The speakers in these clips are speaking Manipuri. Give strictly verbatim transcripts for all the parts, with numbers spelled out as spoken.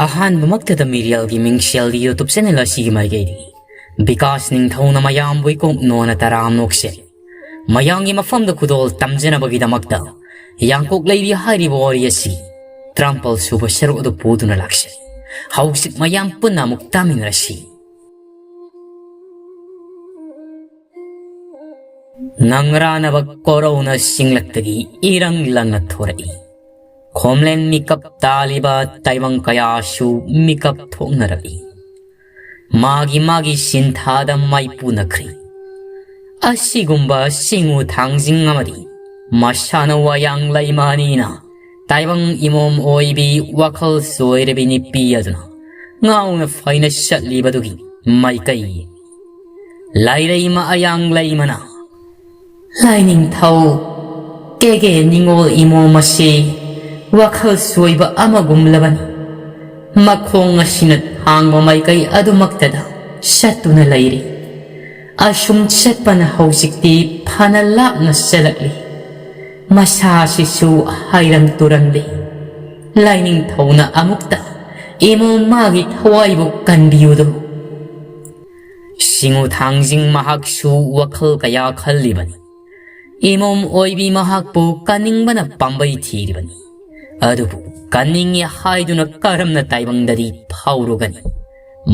ꯑꯍꯥꯟꯕꯃꯛꯇꯗ ꯃꯤꯔꯦꯜꯒꯤ ꯃꯤꯡꯁꯦꯜꯒꯤ YouTube channel ꯑꯁꯤꯒꯤ ꯃꯥꯏꯀꯩꯗꯒꯤ ꯕꯤꯀꯥꯁ ꯅꯤꯡꯊꯧꯅ ꯃꯌꯥꯝꯕꯨ ꯏꯀꯣꯛ ꯅꯣꯟꯅ ꯇꯔꯥꯝꯅ ꯑꯣꯛꯆꯔꯤ꯫ ꯃꯌꯥꯝꯒꯤ ꯃꯐꯝꯗ ꯈꯨꯗꯣꯜ ꯇꯝꯖꯅꯕꯒꯤꯗꯃꯛꯇ ꯌꯥꯡꯀꯣꯛ ꯂꯩꯔꯤ ꯍꯥꯏꯔꯤꯕ ꯋꯥꯔꯤ ꯑꯁꯤ ꯇꯔꯥꯃꯥꯄꯜ ꯁꯨꯕ ꯁꯔꯨꯛ ꯑꯗꯨ ꯄꯨꯗꯨꯅ ꯂꯥꯛꯆꯔꯤ꯫ ꯍꯧꯖꯤꯛ ꯃꯌꯥꯝ ꯄꯨꯟꯅ ꯑꯃꯨꯛ ꯇꯥꯃꯤꯟꯅꯔꯁꯤ꯫ ꯉꯪꯔꯥꯅꯕ ꯀꯣꯔꯧꯅ ꯆꯤꯡꯂꯛꯇꯒꯤ ꯏꯔꯪ ꯂꯪꯅ ꯊꯣꯔꯛꯏ꯫ ꯈꯣꯝꯂꯦꯟ ꯃꯤꯀꯞ ꯇꯥꯜꯂꯤꯕ ꯇꯥꯏꯕꯪ ꯀꯌꯥꯁꯨ ꯃꯤꯀꯞ ꯊꯣꯛꯅꯔꯛꯏ꯫ ꯃꯥꯒꯤ ꯃꯥꯒꯤ ꯁꯤꯟꯊꯥꯗ ꯃꯥꯏꯄꯨꯅꯈ꯭ꯔꯦ꯫ ꯑꯁꯤꯒꯨꯝꯕ ꯁꯤꯡꯉꯨ ꯊꯥꯡꯖꯤꯡ ꯑꯃꯗꯤ ꯃꯁꯥꯅ ꯋꯥꯌꯥꯡ ꯂꯩꯃꯅꯤꯅ ꯇꯥꯏꯕꯪ ꯏꯃꯣꯝ ꯑꯣꯏꯕꯤ ꯋꯥꯈꯜ ꯆꯣꯏꯔꯕꯤ ꯅꯨꯄꯤ ꯑꯗꯨꯅ ꯉꯥꯎꯅ ꯐꯩꯅ ꯆꯠꯂꯤꯕꯗꯨꯒꯤ ꯃꯥꯏꯀꯩ ꯂꯥꯏꯔꯩꯃ ꯑꯌꯥꯡ ꯂꯩꯃꯅ, "ꯂꯥꯏꯅꯤꯡꯊꯧ, ꯀꯦꯒꯦ ꯅꯤꯉꯣꯜ ꯏꯃꯣꯝ ꯑꯁꯤ ꯋꯥꯈꯜ ꯁꯣꯏꯕ ꯑꯃꯒꯨꯝꯂꯕꯅꯤ꯫ ꯃꯈꯣꯡ ꯑꯁꯤꯅ ꯊꯥꯡꯕ ꯃꯥꯏꯀꯩ ꯑꯗꯨꯃꯛꯇꯗ ꯆꯠꯇꯨꯅ ꯂꯩꯔꯤ꯫ ꯑꯁꯨꯝ ꯆꯠꯄꯅ ꯍꯧꯖꯤꯛꯇꯤ ꯐꯅ ꯂꯥꯞꯅ ꯆꯠꯂꯛꯂꯤ꯫ ꯃꯁꯥ ꯑꯁꯤꯁꯨ ꯍꯥꯏꯔꯪ ꯇꯨꯔꯪꯂꯤ꯫ ꯂꯥꯏꯅꯤꯡꯊꯧꯅ ꯑꯃꯨꯛꯇ ꯏꯃꯣꯝ ꯃꯥꯒꯤ ꯊꯋꯥꯏꯕꯨ ꯀꯟꯕꯤꯌꯨꯗꯣ꯫" ꯁꯤꯡꯉꯨ ꯊꯥꯡꯖꯤꯡ ꯃꯍꯥꯛꯁꯨ ꯋꯥꯈꯜ ꯀꯌꯥ ꯈꯜꯂꯤꯕꯅꯤ꯫ ꯏꯃꯣꯝ ꯑꯣꯏꯕꯤ ꯃꯍꯥꯛꯄꯨ ꯀꯟꯅꯤꯡꯕꯅ ꯄꯥꯝꯕꯩ ꯊꯤꯔꯤꯕꯅꯤ꯫ ꯑꯗꯨꯕꯨ ꯀꯟꯅꯤꯡꯏ ꯍꯥꯏꯗꯨꯅ ꯀꯔꯝꯅ ꯇꯥꯏꯕꯪꯗꯗꯤ ꯐꯥꯎꯔꯨꯒꯅꯤ?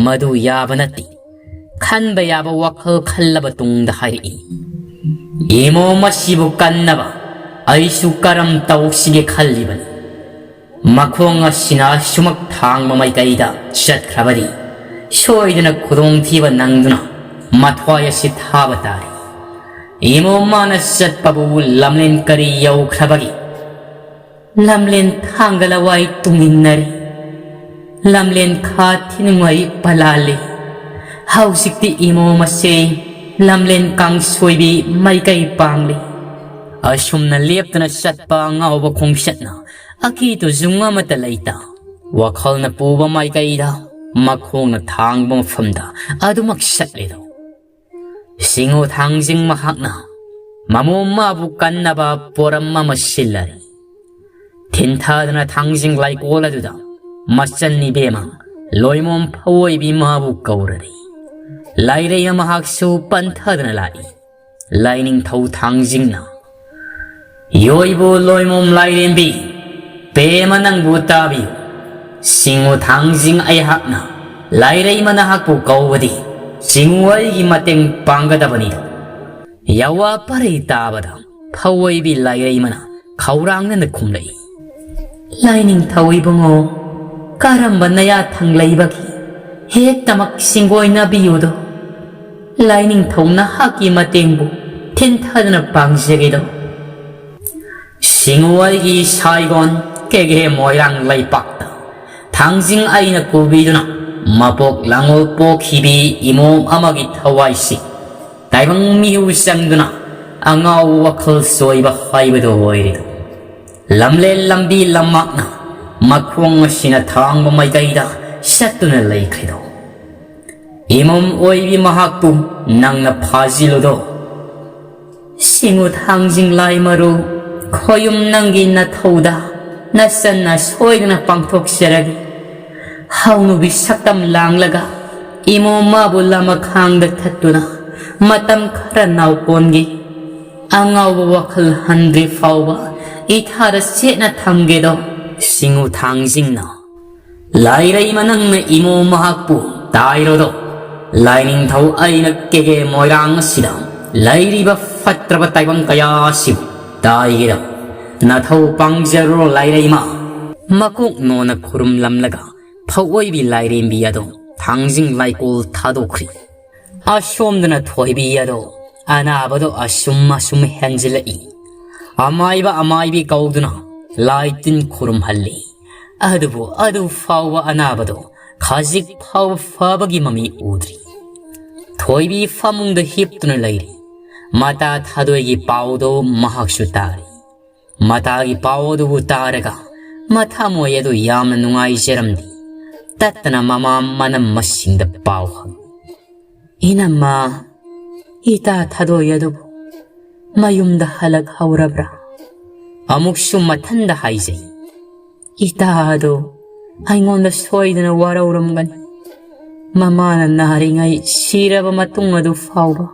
ꯃꯗꯨ ꯌꯥꯕ ꯅꯠꯇꯦ꯫ ꯈꯟꯕ ꯌꯥꯕ ꯋꯥꯈꯜ ꯈꯜꯂꯕ ꯇꯨꯡꯗ ꯍꯥꯏꯔꯛꯏ, "ꯏꯃꯣꯝ ꯑꯁꯤꯕꯨ ꯀꯟꯅꯕ ꯑꯩꯁꯨ ꯀꯔꯝ ꯇꯧꯁꯤꯒꯦ ꯈꯜꯂꯤꯕꯅꯤ꯫ ꯃꯈꯣꯡ ꯑꯁꯤꯅ ꯁꯨꯃꯛ ꯊꯥꯡꯕ ꯃꯥꯏꯀꯩꯗ ꯆꯠꯈ꯭ꯔꯕꯗꯤ ꯁꯣꯏꯗꯅ ꯈꯨꯗꯣꯡꯊꯤꯕ ꯅꯪꯗꯨꯅ ꯃꯊ꯭ꯋꯥꯏ ꯑꯁꯤ ꯊꯥꯕ ꯇꯥꯔꯦ꯫ ꯏꯃꯣꯝ ꯃꯥꯅ ꯆꯠꯄꯕꯨ ꯂꯝꯂꯦꯟ ꯀꯔꯤ ꯌꯧꯈ꯭ꯔꯕꯒꯦ?" ꯂꯝꯂꯦꯟ ꯊꯥꯡꯒ ꯂꯋꯥꯏ ꯇꯨꯡꯏꯟꯅꯔꯤ꯫ ꯂꯝꯂꯦꯟ ꯈꯥ ꯊꯤꯅꯨꯡꯉꯩ ꯄꯂꯥꯜꯂꯤ꯫ ꯍꯧꯖꯤꯛꯇꯤ ꯏꯃꯣꯝ ꯑꯁꯦ ꯂꯝꯂꯦꯟ ꯀꯥꯡꯁꯣꯏꯕꯤ ꯃꯥꯏꯀꯩ ꯄꯥꯡꯂꯤ꯫ ꯑꯁꯨꯝꯅ ꯂꯦꯞꯇꯅ ꯆꯠꯄ ꯑꯉꯥꯎꯕ ꯈꯣꯡꯆꯠꯅ ꯑꯀꯤ ꯇꯨꯖꯨꯡ ꯑꯃꯠꯇ ꯂꯩꯇ ꯋꯥꯈꯜꯅ ꯄꯨꯕ ꯃꯥꯏꯀꯩꯗ ꯃꯈꯣꯡꯅ ꯊꯥꯡꯕ ꯃꯐꯝꯗ ꯑꯗꯨꯃꯛ ꯆꯠꯂꯤꯗꯣ꯫ ꯁꯤꯡꯉꯨ ꯊꯥꯡꯖꯤꯡ ꯃꯍꯥꯛꯅ ꯃꯃꯣꯝ ꯃꯥꯕꯨ ꯀꯟꯅꯕ ꯄꯣꯔꯝ ꯑꯃ ꯁꯤꯜꯂꯔꯤ꯫ ꯊꯤꯟꯊꯗꯨꯅ ꯊꯥꯡꯖꯤꯡ ꯂꯩꯀꯣꯜ ꯑꯗꯨꯗ ꯃꯆꯟ ꯏꯕꯦꯝꯃ ꯂꯣꯏꯃꯣꯝ ꯐꯧꯑꯣꯏꯕꯤ ꯃꯥꯕꯨ ꯀꯧꯔꯔꯤ꯫ ꯂꯥꯏꯔꯩꯃ ꯃꯍꯥꯛꯁꯨ ꯄꯟꯊꯗꯅ ꯂꯥꯛꯏ꯫ ꯂꯥꯏꯅꯤꯡꯊꯧ ꯊꯥꯡꯖꯤꯡꯅ, "ꯌꯣꯏꯕꯨ ꯂꯣꯏꯃꯣꯝ ꯂꯥꯏꯔꯦꯝꯕꯤ, ꯄꯦꯝꯃ ꯅꯪꯕꯨ ꯇꯥꯕꯤꯌꯨ꯫ ꯁꯤꯡꯉꯨ ꯊꯥꯡꯖꯤꯡ ꯑꯩꯍꯥꯛꯅ ꯂꯥꯏꯔꯩꯃ ꯅꯍꯥꯛꯄꯨ ꯀꯧꯕꯗꯤ ꯁꯤꯡꯉꯨ ꯑꯩꯒꯤ ꯃꯇꯦꯡ ꯄꯥꯡꯒꯗꯕꯅꯤꯗꯣ"꯫ ꯌꯥꯋꯥ ꯄꯔꯩ ꯇꯥꯕꯗ ꯐꯧꯑꯣꯏꯕꯤ ꯂꯥꯏꯔꯩꯃꯅ ꯈꯧꯔꯥꯡꯅꯅ ꯈꯨꯝꯂꯛꯏ, "ꯂꯥꯏꯅꯤꯡꯊꯧ ꯏꯕꯨꯡꯉꯣ, ꯀꯔꯝꯕ ꯅꯌꯥ ꯊꯪꯂꯩꯕꯒꯤ ꯍꯦꯛꯇꯃꯛ ꯁꯤꯡꯒꯣꯏꯅꯕꯤꯌꯨꯗꯣ꯫ ꯂꯥꯏꯅꯤꯡꯊꯧ ꯅꯍꯥꯛꯀꯤ ꯃꯇꯦꯡꯕꯨ ꯊꯤꯟꯊꯗꯅ ꯄꯥꯡꯖꯒꯦꯗꯣ꯫ ꯁꯤꯡꯉꯨ ꯑꯩꯒꯤ ꯁꯥꯏꯒꯣꯟ ꯀꯦꯒꯦ ꯃꯣꯏꯔꯥꯡ ꯂꯩꯄꯥꯛꯇ ꯊꯥꯡꯖꯤꯡ ꯑꯩꯅ ꯀꯨꯕꯤꯗꯨꯅ ꯃꯄꯣꯛ ꯂꯥꯡꯉꯣꯜ ꯄꯣꯛꯈꯤꯕꯤ ꯏꯃꯣꯝ ꯑꯃꯒꯤ ꯊꯋꯥꯏꯁꯤ ꯇꯥꯏꯕꯪ ꯃꯤꯍꯨ ꯆꯪꯗꯨꯅ ꯑꯉꯥꯎꯕ ꯋꯥꯈꯜ ꯆꯣꯏꯕ ꯍꯥꯏꯕꯗꯨ ꯑꯣꯏꯔꯦꯗꯣ꯫ ꯂꯝꯂꯦꯟ ꯂꯝꯕꯤ ꯂꯝꯃꯥꯛꯅ ꯃꯈꯣꯡ ꯑꯁꯤꯅ ꯊꯥꯡꯕ ꯃꯥꯏꯀꯩꯗ ꯆꯠꯇꯨꯅ ꯂꯩꯈ꯭ꯔꯦꯗꯣ꯫ ꯏꯃꯣꯝ ꯑꯣꯏꯕꯤ ꯃꯍꯥꯛꯄꯨ ꯅꯪꯅ ꯐꯥꯖꯤꯜꯂꯨꯗꯣ꯫ ꯁꯤꯡꯉꯨ ꯊꯥꯡꯖꯤꯡ ꯂꯥꯏ ꯃꯔꯨ, ꯈꯣꯌꯨꯝ ꯅꯪꯒꯤ ꯅꯊꯧꯗ ꯅꯆꯟꯅ ꯁꯣꯏꯗꯅ ꯄꯥꯡꯊꯣꯛꯆꯔꯒꯦ"꯫ ꯍꯥꯎꯅꯨꯕꯤ ꯁꯛꯇꯝ ꯂꯥꯡꯂꯒ ꯏꯃꯣꯝ ꯃꯥꯕꯨ ꯂꯃꯈꯥꯡꯗ ꯊꯠꯇꯨꯅ ꯃꯇꯝ ꯈꯔ ꯅꯥꯎꯀꯣꯟꯒꯦ꯫ ꯑꯉꯥꯎꯕ ꯋꯥꯈꯜ ꯍꯟꯗ꯭ꯔꯤ ꯐꯥꯎꯕ ꯏꯊꯥꯗ ꯆꯦꯠꯅ ꯊꯝꯒꯦꯗꯣ꯫ ꯁꯤꯡꯉꯨ ꯊꯥꯡꯖꯤꯡꯅ, "ꯂꯥꯏꯔꯩꯃ ꯅꯪꯅ ꯏꯃꯣꯝ ꯃꯍꯥꯛꯄꯨ ꯇꯥꯏꯔꯣꯗꯣ꯫ ꯂꯥꯏꯅꯤꯡꯊꯧ ꯑꯩꯅ ꯀꯦꯒꯦ ꯃꯣꯏꯔꯥꯡ ꯑꯁꯤꯗ ꯂꯩꯔꯤꯕ ꯐꯠꯇ꯭ꯔꯕ ꯇꯥꯏꯕꯪ ꯀꯌꯥ ꯑꯁꯤꯕꯨ ꯇꯥꯏꯒꯦꯗꯣ꯫ ꯅꯊꯧ ꯄꯥꯡꯖꯔꯨꯔꯣ ꯂꯥꯏꯔꯩꯃ"꯫ ꯃꯀꯣꯛ ꯅꯣꯟꯅ ꯈꯨꯔꯨꯝꯂꯝꯂꯒ ꯐꯧꯑꯣꯏꯕꯤ ꯂꯥꯏꯔꯦꯝꯕꯤ ꯑꯗꯣ ꯊꯥꯡꯖꯤꯡ ꯂꯥꯏꯀꯣꯜ ꯊꯥꯗꯣꯛꯈ꯭ꯔꯤ꯫ ꯑꯁꯣꯝꯗꯅ ꯊꯣꯏꯕꯤ ꯑꯗꯣ ꯑꯅꯥꯕꯗꯣ ꯑꯁꯨꯝ ꯑꯁꯨꯝ ꯍꯦꯟꯖꯤꯜꯂꯛꯏ꯫ ꯑꯃꯥꯏꯕ ꯑꯃꯥꯏꯕꯤ ꯀꯧꯗꯨꯅ ꯂꯥꯏ ꯇꯤꯟ ꯈꯨꯔꯨꯝꯍꯜꯂꯤ꯫ ꯑꯗꯨꯕꯨ ꯑꯗꯨ ꯐꯥꯎꯕ ꯑꯅꯥꯕꯗꯣ ꯈꯖꯤꯛ ꯐꯥꯎꯕ ꯐꯕꯒꯤ ꯃꯃꯤ ꯎꯗ꯭ꯔꯤ꯫ ꯊꯣꯏꯕꯤ ꯐꯃꯨꯡꯗ ꯍꯤꯞꯇꯨꯅ ꯂꯩꯔꯤ꯫ ꯃꯇꯥ ꯊꯥꯗꯣꯏꯒꯤ ꯄꯥꯎꯗꯣ ꯃꯍꯥꯛꯁꯨ ꯇꯥꯔꯤ꯫ ꯃꯇꯥꯒꯤ ꯄꯥꯎ ꯑꯗꯨꯕꯨ ꯇꯥꯔꯒ ꯃꯊꯃꯣꯏ ꯑꯗꯨ ꯌꯥꯝꯅ ꯅꯨꯡꯉꯥꯏꯖꯔꯝꯗꯦ꯫ ꯇꯠꯇꯅ ꯃꯃꯥ ꯃꯅꯝ ꯃꯁꯤꯡꯗ ꯄꯥꯎ ꯍꯪꯉꯤ꯫ "ꯏꯅꯝꯃ, ꯏꯇꯥ ꯊꯥꯗꯣꯏ ꯑꯗꯨꯕꯨ ꯃꯌꯨꯝꯗ ꯍꯜꯂꯛꯍꯧꯔꯕ꯭ꯔꯥ?" ꯑꯃꯨꯛꯁꯨ ꯃꯊꯟꯗ ꯍꯥꯏꯖꯩ, "ꯏꯇꯥ ꯑꯗꯣ ꯑꯩꯉꯣꯟꯗ ꯁꯣꯏꯗꯅ ꯋꯥꯔꯧꯔꯝꯒꯅꯤ꯫ ꯃꯃꯥꯅ ꯅꯥꯔꯤꯉꯩ ꯁꯤꯔꯕ ꯃꯇꯨꯡ ꯑꯗꯨ ꯐꯥꯎꯕ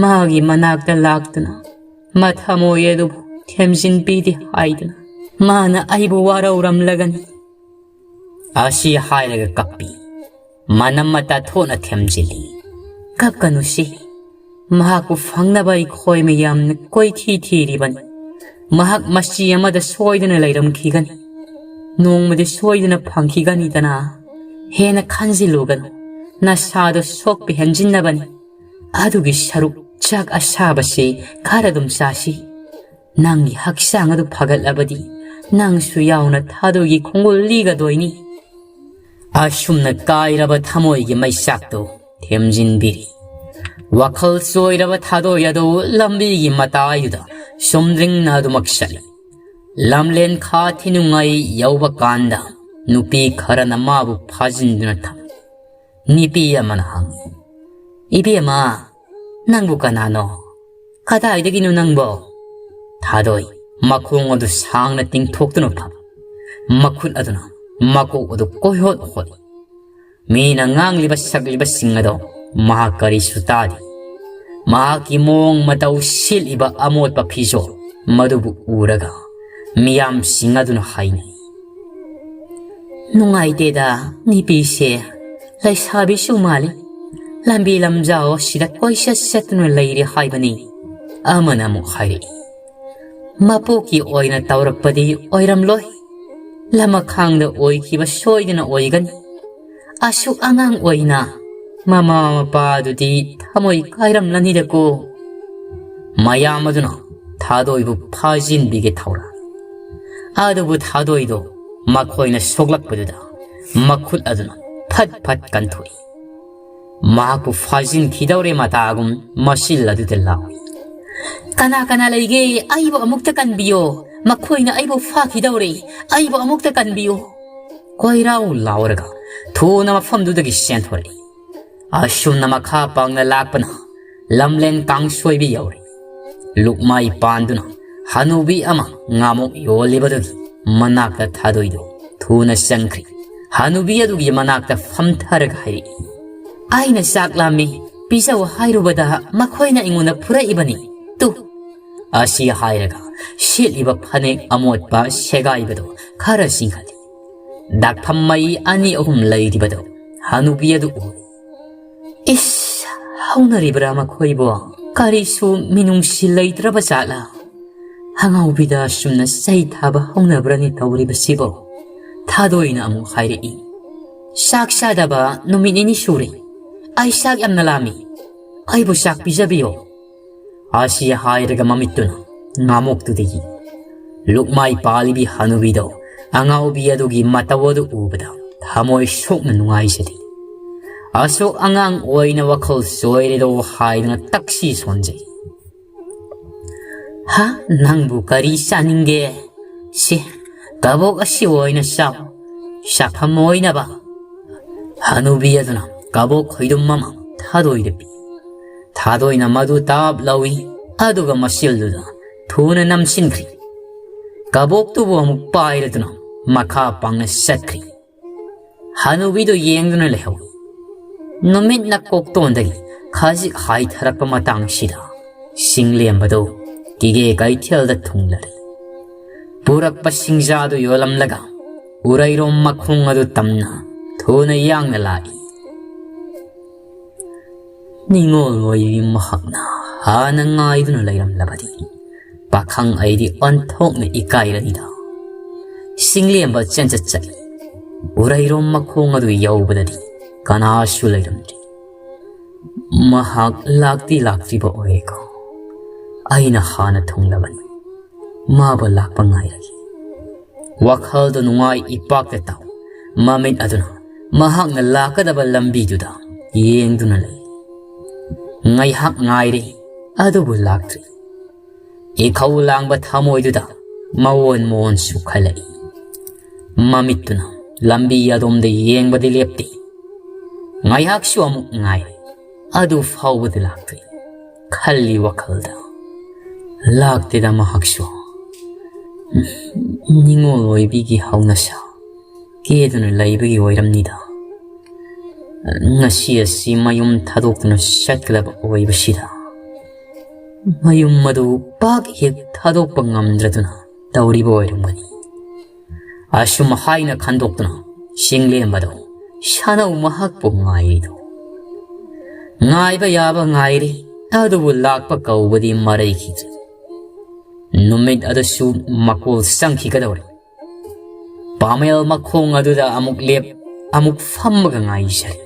ꯃꯥꯒꯤ ꯃꯅꯥꯛꯇ ꯂꯥꯛꯇꯨꯅ ꯃꯊꯃꯣꯏ ꯑꯗꯨꯕꯨ ꯊꯦꯝꯖꯤꯟꯕꯤꯗꯦ ꯍꯥꯏꯗꯨꯅ ꯃꯥꯅ ꯑꯩꯕꯨ ꯋꯥꯔꯧꯔꯝꯂꯒꯅꯤ꯫ ꯑꯁꯤ ꯍꯥꯏꯔꯒ ꯀꯞꯄꯤ꯫ ꯃꯅꯝ ꯃꯇꯥ ꯊꯣꯛꯅ ꯊꯦꯝꯖꯤꯜꯂꯤ꯫ "ꯀꯞꯀꯅꯨꯁꯤ꯫ ꯃꯍꯥꯛꯄꯨ ꯐꯪꯅꯕ ꯑꯩꯈꯣꯏ ꯃꯌꯥꯝꯅ ꯀꯣꯏꯊꯤ ꯊꯤꯔꯤꯕꯅꯤ꯫ ꯃꯍꯥꯛ ꯃꯆꯤ ꯑꯃꯗ ꯁꯣꯏꯗꯅ ꯂꯩꯔꯝꯈꯤꯒꯅꯤ꯫ ꯅꯣꯡꯃꯗꯤ ꯁꯣꯏꯗꯅ ꯐꯪꯈꯤꯒꯅꯤꯗꯅ꯫ ꯍꯦꯟꯅ ꯈꯟꯖꯤꯜꯂꯨꯒꯅꯨ꯫ ꯅꯁꯥꯗꯣ ꯁꯣꯛꯄ ꯍꯦꯟꯖꯤꯟꯅꯕꯅꯤ꯫ ꯑꯗꯨꯒꯤ ꯁꯔꯨꯛ ꯆꯥꯛ ꯑꯁꯥꯕꯁꯤ ꯈꯔ ꯑꯗꯨꯝ ꯆꯥꯁꯤ꯫ ꯅꯪꯒꯤ ꯍꯛꯆꯥꯡ ꯑꯗꯨ ꯐꯒꯠꯂꯕꯗꯤ ꯅꯪꯁꯨ ꯌꯥꯎꯅ ꯊꯥꯗꯣꯏꯒꯤ ꯈꯣꯡꯒꯨꯜ ꯂꯤꯒꯗꯣꯏꯅꯤ"꯫ ꯑꯁꯨꯝꯅ ꯀꯥꯏꯔꯕ ꯊꯃꯣꯏꯒꯤ ꯃꯩꯆꯥꯛꯇꯨ ꯊꯦꯝꯖꯤꯟꯕꯤꯔꯤ꯫ ꯋꯥꯈꯜ ꯆꯣꯏꯔꯕ ꯊꯥꯗꯣꯏ ꯑꯗꯨ ꯂꯝꯕꯤꯒꯤ ꯃꯇꯥꯏꯗꯨꯗ ꯆꯨꯝꯗ꯭ꯔꯤꯡꯅ ꯑꯗꯨꯃꯛ ꯆꯠꯂꯤ꯫ ꯂꯝꯂꯦꯟ ꯈꯥ ꯊꯤꯅꯨꯡꯉꯩ ꯌꯧꯕ ꯀꯥꯟꯗ ꯅꯨꯄꯤ ꯈꯔꯅ ꯃꯥꯕꯨ ꯐꯥꯖꯤꯟꯗꯨꯅ ꯊꯝꯃꯤ꯫ ꯅꯨꯄꯤ ꯑꯃꯅ ꯍꯪꯉꯤ, "ꯏꯕꯦꯝꯃ, ꯅꯪꯕꯨ ꯀꯅꯥꯅꯣ? ꯀꯗꯥꯏꯗꯒꯤꯅꯣ ꯅꯪꯕꯣ?" ꯊꯥꯗꯣꯏ ꯃꯈꯣꯡ ꯑꯗꯨ ꯁꯥꯡꯅ ꯇꯤꯡꯊꯣꯛꯇꯨꯅ ꯐꯝ, ꯃꯈꯨꯠ ꯑꯗꯨꯅ ꯃꯀꯣꯛ ꯑꯗꯨ ꯀꯣꯏꯍꯣꯠ ꯍꯣꯠꯂꯤ꯫ ꯃꯤꯅ ꯉꯥꯡꯂꯤꯕ ꯁꯛꯂꯤꯕꯁꯤꯡ ꯑꯗꯣ ꯃꯍꯥꯛ ꯀꯔꯤꯁꯨ ꯇꯥꯗꯦ꯫ ꯃꯍꯥꯛꯀꯤ ꯃꯑꯣꯡ ꯃꯇꯧ, ꯁꯦꯠꯂꯤꯕ ꯑꯃꯣꯠꯄ ꯐꯤꯖꯣꯜ ꯃꯗꯨꯕꯨ ꯎꯔꯒ ꯃꯤꯌꯥꯝꯁꯤꯡ ꯑꯗꯨꯅ ꯍꯥꯏꯅꯩ, "ꯅꯨꯡꯉꯥꯏꯇꯦꯗ, ꯅꯨꯄꯤꯁꯦ ꯂꯩꯁꯥꯕꯤꯁꯨ ꯃꯥꯜꯂꯤ꯫ ꯂꯝꯕꯤ ꯂꯝꯖꯥꯎ ꯑꯁꯤꯗ ꯀꯣꯏꯆꯠ ꯆꯠꯇꯨꯅ ꯂꯩꯔꯦ ꯍꯥꯏꯕꯅꯤ"꯫ ꯑꯃꯅ ꯑꯃꯨꯛ ꯍꯥꯏꯔꯛꯏ, "ꯃꯄꯣꯛꯀꯤ ꯑꯣꯏꯅ ꯇꯧꯔꯛꯄꯗꯤ ꯑꯣꯏꯔꯝꯂꯣꯏ꯫ ꯂꯃꯈꯥꯡꯗ ꯑꯣꯏꯈꯤꯕ ꯁꯣꯏꯗꯅ ꯑꯣꯏꯒꯅꯤ꯫ ꯑꯁꯨꯛ ꯑꯉꯥꯡ ꯑꯣꯏꯅ ꯃꯃꯥ ꯃꯄꯥꯗꯨꯗꯤ ꯊꯃꯣꯏ ꯀꯥꯏꯔꯝꯂꯅꯤꯗꯀꯣ"꯫ ꯃꯌꯥꯝ ꯑꯗꯨꯅ ꯊꯥꯗꯣꯏꯕꯨ ꯐꯥꯖꯤꯟꯕꯤꯒꯦ ꯊꯧꯔꯥꯡ꯫ ꯑꯗꯨꯕꯨ ꯊꯥꯗꯣꯏꯗꯣ ꯃꯈꯣꯏꯅ ꯁꯣꯛꯂꯛꯄꯗꯨꯗ ꯃꯈꯨꯠ ꯑꯗꯨꯅ ꯐꯠ ꯐꯠ ꯀꯟꯊꯣꯛꯏ꯫ ꯃꯍꯥꯛꯄꯨ ꯐꯥꯖꯤꯟꯈꯤꯗꯧꯔꯦ ꯃꯇꯥꯒꯨꯝ ꯃꯆꯤꯜ ꯑꯗꯨꯗ ꯂꯥꯎꯏ, "ꯀꯅꯥ ꯀꯅꯥ ꯂꯩꯒꯦ? ꯑꯩꯕꯨ ꯑꯃꯨꯛꯇ ꯀꯟꯕꯤꯌꯣ꯫ ꯃꯈꯣꯏꯅ ꯑꯩꯕꯨ ꯐꯥꯈꯤꯗꯧꯔꯦ꯫ ꯑꯩꯕꯨ ꯑꯃꯨꯛꯇ ꯀꯟꯕꯤꯌꯨ"꯫ ꯀꯣꯏꯔꯥꯎ ꯂꯥꯎꯔꯒ ꯊꯨꯅ ꯃꯐꯝꯗꯨꯗꯒꯤ ꯆꯦꯟꯊꯣꯔꯛꯏ꯫ ꯑꯁꯨꯝꯅ ꯃꯈꯥ ꯄꯥꯡꯅ ꯂꯥꯛꯄꯅ ꯂꯝꯂꯦꯟ ꯀꯥꯡꯁꯣꯏꯕꯤ ꯌꯧꯔꯦ꯫ ꯂꯨꯛꯃꯥꯏ ꯄꯥꯟꯗꯨꯅ ꯍꯅꯨꯕꯤ ꯑꯃ ꯉꯥꯃꯣꯛ ꯌꯣꯜꯂꯤꯕꯗꯨꯒꯤ ꯃꯅꯥꯛꯇ ꯊꯥꯗꯣꯏꯗꯨ ꯊꯨꯅ ꯆꯪꯈ꯭ꯔꯤ꯫ ꯍꯅꯨꯕꯤ ꯑꯗꯨꯒꯤ ꯃꯅꯥꯛꯇ ꯐꯝꯊꯔꯒ ꯍꯥꯏꯔꯛꯏ, "ꯑꯩꯅ ꯆꯥꯛ ꯂꯥꯝꯃꯤ, ꯄꯤꯖꯧ ꯍꯥꯏꯔꯨꯕꯗ ꯃꯈꯣꯏꯅ ꯑꯩꯉꯣꯟꯗ ꯐꯨꯔꯛꯏꯕꯅꯤ꯫ ꯇꯨ!" ꯑꯁꯤ ꯍꯥꯏꯔꯒ ꯁꯦꯠꯂꯤꯕ ꯐꯅꯦꯛ ꯑꯃꯣꯠꯄ ꯁꯦꯒꯥꯏꯕꯗꯨ ꯈꯔ ꯆꯤꯡꯈꯠꯂꯤ꯫ ꯗꯥꯛꯐꯝ ꯃꯩ ꯑꯅꯤ ꯑꯍꯨꯝ ꯂꯩꯔꯤꯕꯗꯨ ꯍꯅꯨꯕꯤ ꯑꯗꯨ ꯎꯔꯦ꯫ "ꯏꯁ, ꯍꯧꯅꯔꯤꯕ꯭ꯔꯥ ꯃꯈꯣꯏꯕꯨ? ꯀꯔꯤꯁꯨ ꯃꯤꯅꯨꯡꯁꯤ ꯂꯩꯇ꯭ꯔꯕ ꯖꯥꯠꯂꯥ? ꯑꯉꯥꯎꯕꯤꯗ ꯑꯁꯨꯝꯅ ꯆꯩ ꯊꯥꯕ ꯍꯧꯅꯕ꯭ꯔꯅꯤ ꯇꯧꯔꯤꯕꯁꯤꯕꯨ?" ꯊꯥꯗꯣꯏꯅ ꯑꯃꯨꯛ ꯍꯥꯏꯔꯛꯏ, "ꯆꯥꯛ ꯆꯥꯗꯕ ꯅꯨꯃꯤꯠ ꯅꯤꯅꯤ ꯁꯨꯔꯦ꯫ ꯑꯩ ꯆꯥꯛ ꯌꯥꯝꯅ ꯂꯥꯝꯃꯤ꯫ ꯑꯩꯕꯨ ꯆꯥꯛ ꯄꯤꯖꯕꯤꯌꯣ"꯫ ꯑꯁꯤ ꯍꯥꯏꯔꯒ ꯃꯃꯤꯠꯇꯨꯅ ꯉꯥꯃꯣꯛꯇꯨꯗꯒꯤ ꯂꯨꯛꯃꯥꯏ ꯄꯥꯜꯂꯤꯕꯤ ꯍꯅꯨꯕꯤꯗꯣ ꯑꯉꯥꯎꯕꯤ ꯑꯗꯨꯒꯤ ꯃꯇꯧ ꯑꯗꯨ ꯎꯕꯗ ꯊꯃꯣꯏ ꯁꯣꯛꯅ ꯅꯨꯡꯉꯥꯏꯖꯗꯦ꯫ ꯑꯁꯨꯛ ꯑꯉꯥꯡ ꯑꯣꯏꯅ ꯋꯥꯈꯜ ꯆꯣꯏꯔꯦꯗꯣ ꯍꯥꯏꯗꯨꯅ ꯇꯛꯁꯤ ꯁꯣꯟꯖꯩ꯫ "ꯍꯥ, ꯅꯪꯕꯨ ꯀꯔꯤ ꯆꯥꯅꯤꯡꯒꯦ? ꯁꯤ, ꯀꯕꯣꯛ ꯑꯁꯤ ꯑꯣꯏꯅ ꯆꯥꯎ, ꯆꯥꯐꯝ ꯑꯣꯏꯅꯕ"꯫ ꯍꯅꯨꯕꯤ ꯑꯗꯨꯅ ꯀꯕꯣꯛ ꯈꯣꯏꯗꯨꯝ ꯑꯃ ꯊꯥꯗꯣꯏꯗ ꯄꯤ꯫ ꯊꯥꯗꯣꯏꯅ ꯃꯗꯨ ꯇꯥꯞ ꯂꯧꯏ, ꯑꯗꯨꯒ ꯃꯁꯤꯜꯗꯨꯗ ꯊꯨꯅ ꯅꯝꯁꯤꯟꯈ꯭ꯔꯤ꯫ ꯀꯕꯣꯛꯇꯨꯕꯨ ꯑꯃꯨꯛ ꯄꯥꯏꯔꯗꯨꯅ ꯃꯈꯥ ꯄꯥꯡꯅ ꯆꯠꯈ꯭ꯔꯤ꯫ ꯍꯅꯨꯕꯤꯗꯨ ꯌꯦꯡꯗꯨꯅ ꯂꯩꯍꯧꯏ꯫ ꯅꯨꯃꯤꯠꯅ ꯀꯣꯛꯇꯣꯟꯗꯒꯤ ꯈꯖꯤꯛ ꯍꯥꯏꯊꯔꯛꯄ ꯃꯇꯥꯡꯁꯤꯗ ꯆꯤꯡꯂꯦꯝꯕꯗꯨ ꯀꯤꯒꯦ ꯀꯩꯊꯦꯜꯗ ꯊꯨꯡꯂꯔꯦ꯫ ꯄꯨꯔꯛꯄ ꯁꯤꯡꯖꯥꯗꯨ ꯌꯣꯜꯂꯝꯂꯒ ꯎꯔꯩꯔꯣꯝ ꯃꯈꯣꯡ ꯑꯗꯨ ꯇꯝꯅ ꯊꯨꯅ ꯌꯥꯡꯅ ꯂꯥꯛꯏ꯫ ꯅꯤꯡꯉꯣꯜ ꯑꯣꯏꯕꯤ ꯃꯍꯥꯛꯅ ꯍꯥꯟꯅ ꯉꯥꯏꯗꯨꯅ ꯂꯩꯔꯝꯂꯕꯗꯤ ꯄꯥꯈꯪ ꯑꯩꯗꯤ ꯑꯣꯟꯊꯣꯛꯅ ꯏꯀꯥꯏꯔꯅꯤꯗ꯫ ꯆꯤꯡꯂꯦꯝꯕ ꯆꯦꯟꯆꯠ ꯆꯠꯂꯤ꯫ ꯎꯔꯩꯔꯣꯝ ꯃꯈꯣꯡ ꯑꯗꯨ ꯌꯧꯕꯗꯗꯤ ꯀꯅꯥꯁꯨ ꯂꯩꯔꯝꯗ꯭ꯔꯤ꯫ ꯃꯍꯥꯛ ꯂꯥꯛꯇꯤ ꯂꯥꯛꯇ꯭ꯔꯤꯕ ꯑꯣꯏꯔꯦꯀꯣ꯫ ꯑꯩꯅ ꯍꯥꯟꯅ ꯊꯨꯡꯂꯕꯅꯤ꯫ ꯃꯥꯕꯨ ꯂꯥꯛꯄ ꯉꯥꯏꯔꯒꯦ꯫ ꯋꯥꯈꯜꯗ ꯅꯨꯡꯉꯥꯏ ꯏꯄꯥꯛꯇ ꯇꯥꯎ꯫ ꯃꯃꯤꯠ ꯑꯗꯨꯅ ꯃꯍꯥꯛꯅ ꯂꯥꯛꯀꯗꯕ ꯂꯝꯕꯤꯗꯨꯗ ꯌꯦꯡꯗꯨꯅ ꯂꯩ꯫ ꯉꯥꯏꯍꯥꯛ ꯉꯥꯏꯔꯦ, ꯑꯗꯨꯕꯨ ꯂꯥꯛꯇ꯭ꯔꯤ꯫ ꯏꯈꯧ ꯂꯥꯡꯕ ꯊꯃꯣꯏꯗꯨꯗ ꯃꯑꯣꯟ ꯃꯑꯣꯟ ꯁꯨꯈꯠꯂꯛꯏ꯫ ꯃꯃꯤꯠꯇꯨꯅ ꯂꯝꯕꯤ ꯑꯗꯣꯝꯗ ꯌꯦꯡꯕꯗꯤ ꯂꯦꯞꯇꯦ꯫ ꯉꯥꯏꯍꯥꯛꯁꯨ ꯑꯃꯨꯛ ꯉꯥꯏꯔꯦ, ꯑꯗꯨ ꯐꯥꯎꯕꯗꯤ ꯂꯥꯛꯇ꯭ꯔꯤ꯫ ꯈꯜꯂꯤ ꯋꯥꯈꯜꯗ, "ꯂꯥꯛꯇꯦꯗ ꯃꯍꯥꯛꯁꯨ꯫ ꯅꯤꯡꯉꯣꯜ ꯑꯣꯏꯕꯤꯒꯤ ꯍꯧꯅꯁꯥ ꯀꯦꯗꯨꯅ ꯂꯩꯕꯒꯤ ꯑꯣꯏꯔꯝꯅꯤꯗ꯫ ꯉꯁꯤ ꯑꯁꯤ ꯃꯌꯨꯝ ꯊꯥꯗꯣꯛꯇꯨꯅ ꯆꯠꯀꯗꯕ ꯑꯣꯏꯕꯁꯤꯗ, ꯃꯌꯨꯝ ꯑꯗꯨ ꯄꯥꯛ ꯍꯦꯛ ꯊꯥꯗꯣꯛꯄ ꯉꯝꯗ꯭ꯔꯗꯨꯅ ꯇꯧꯔꯤꯕ ꯑꯣꯏꯔꯝꯒꯅꯤ꯫ ꯑꯁꯨꯝ ꯍꯥꯏꯅ ꯈꯟꯗꯣꯛꯇꯨꯅ ꯆꯤꯡꯂꯦꯝꯕꯗꯣ ꯁꯥꯅꯧ ꯃꯍꯥꯛꯄꯨ ꯉꯥꯏꯔꯤꯗꯣ꯫ ꯉꯥꯏꯕ ꯌꯥꯕ ꯉꯥꯏꯔꯤ, ꯑꯗꯨꯕꯨ ꯂꯥꯛꯄ ꯀꯧꯕꯗꯤ ꯃꯔꯩꯈꯤꯗ꯭ꯔꯦ꯫ ꯅꯨꯃꯤꯠ ꯑꯗꯨꯁꯨ ꯃꯀꯣꯜ ꯆꯪꯈꯤꯒꯗꯧꯔꯦ꯫ ꯄꯥꯃꯦꯜ ꯃꯈꯣꯡ ꯑꯗꯨꯗ ꯑꯃꯨꯛ ꯂꯦꯞ, ꯑꯃꯨꯛ ꯐꯝꯃꯒ ꯉꯥꯏꯖꯔꯦ꯫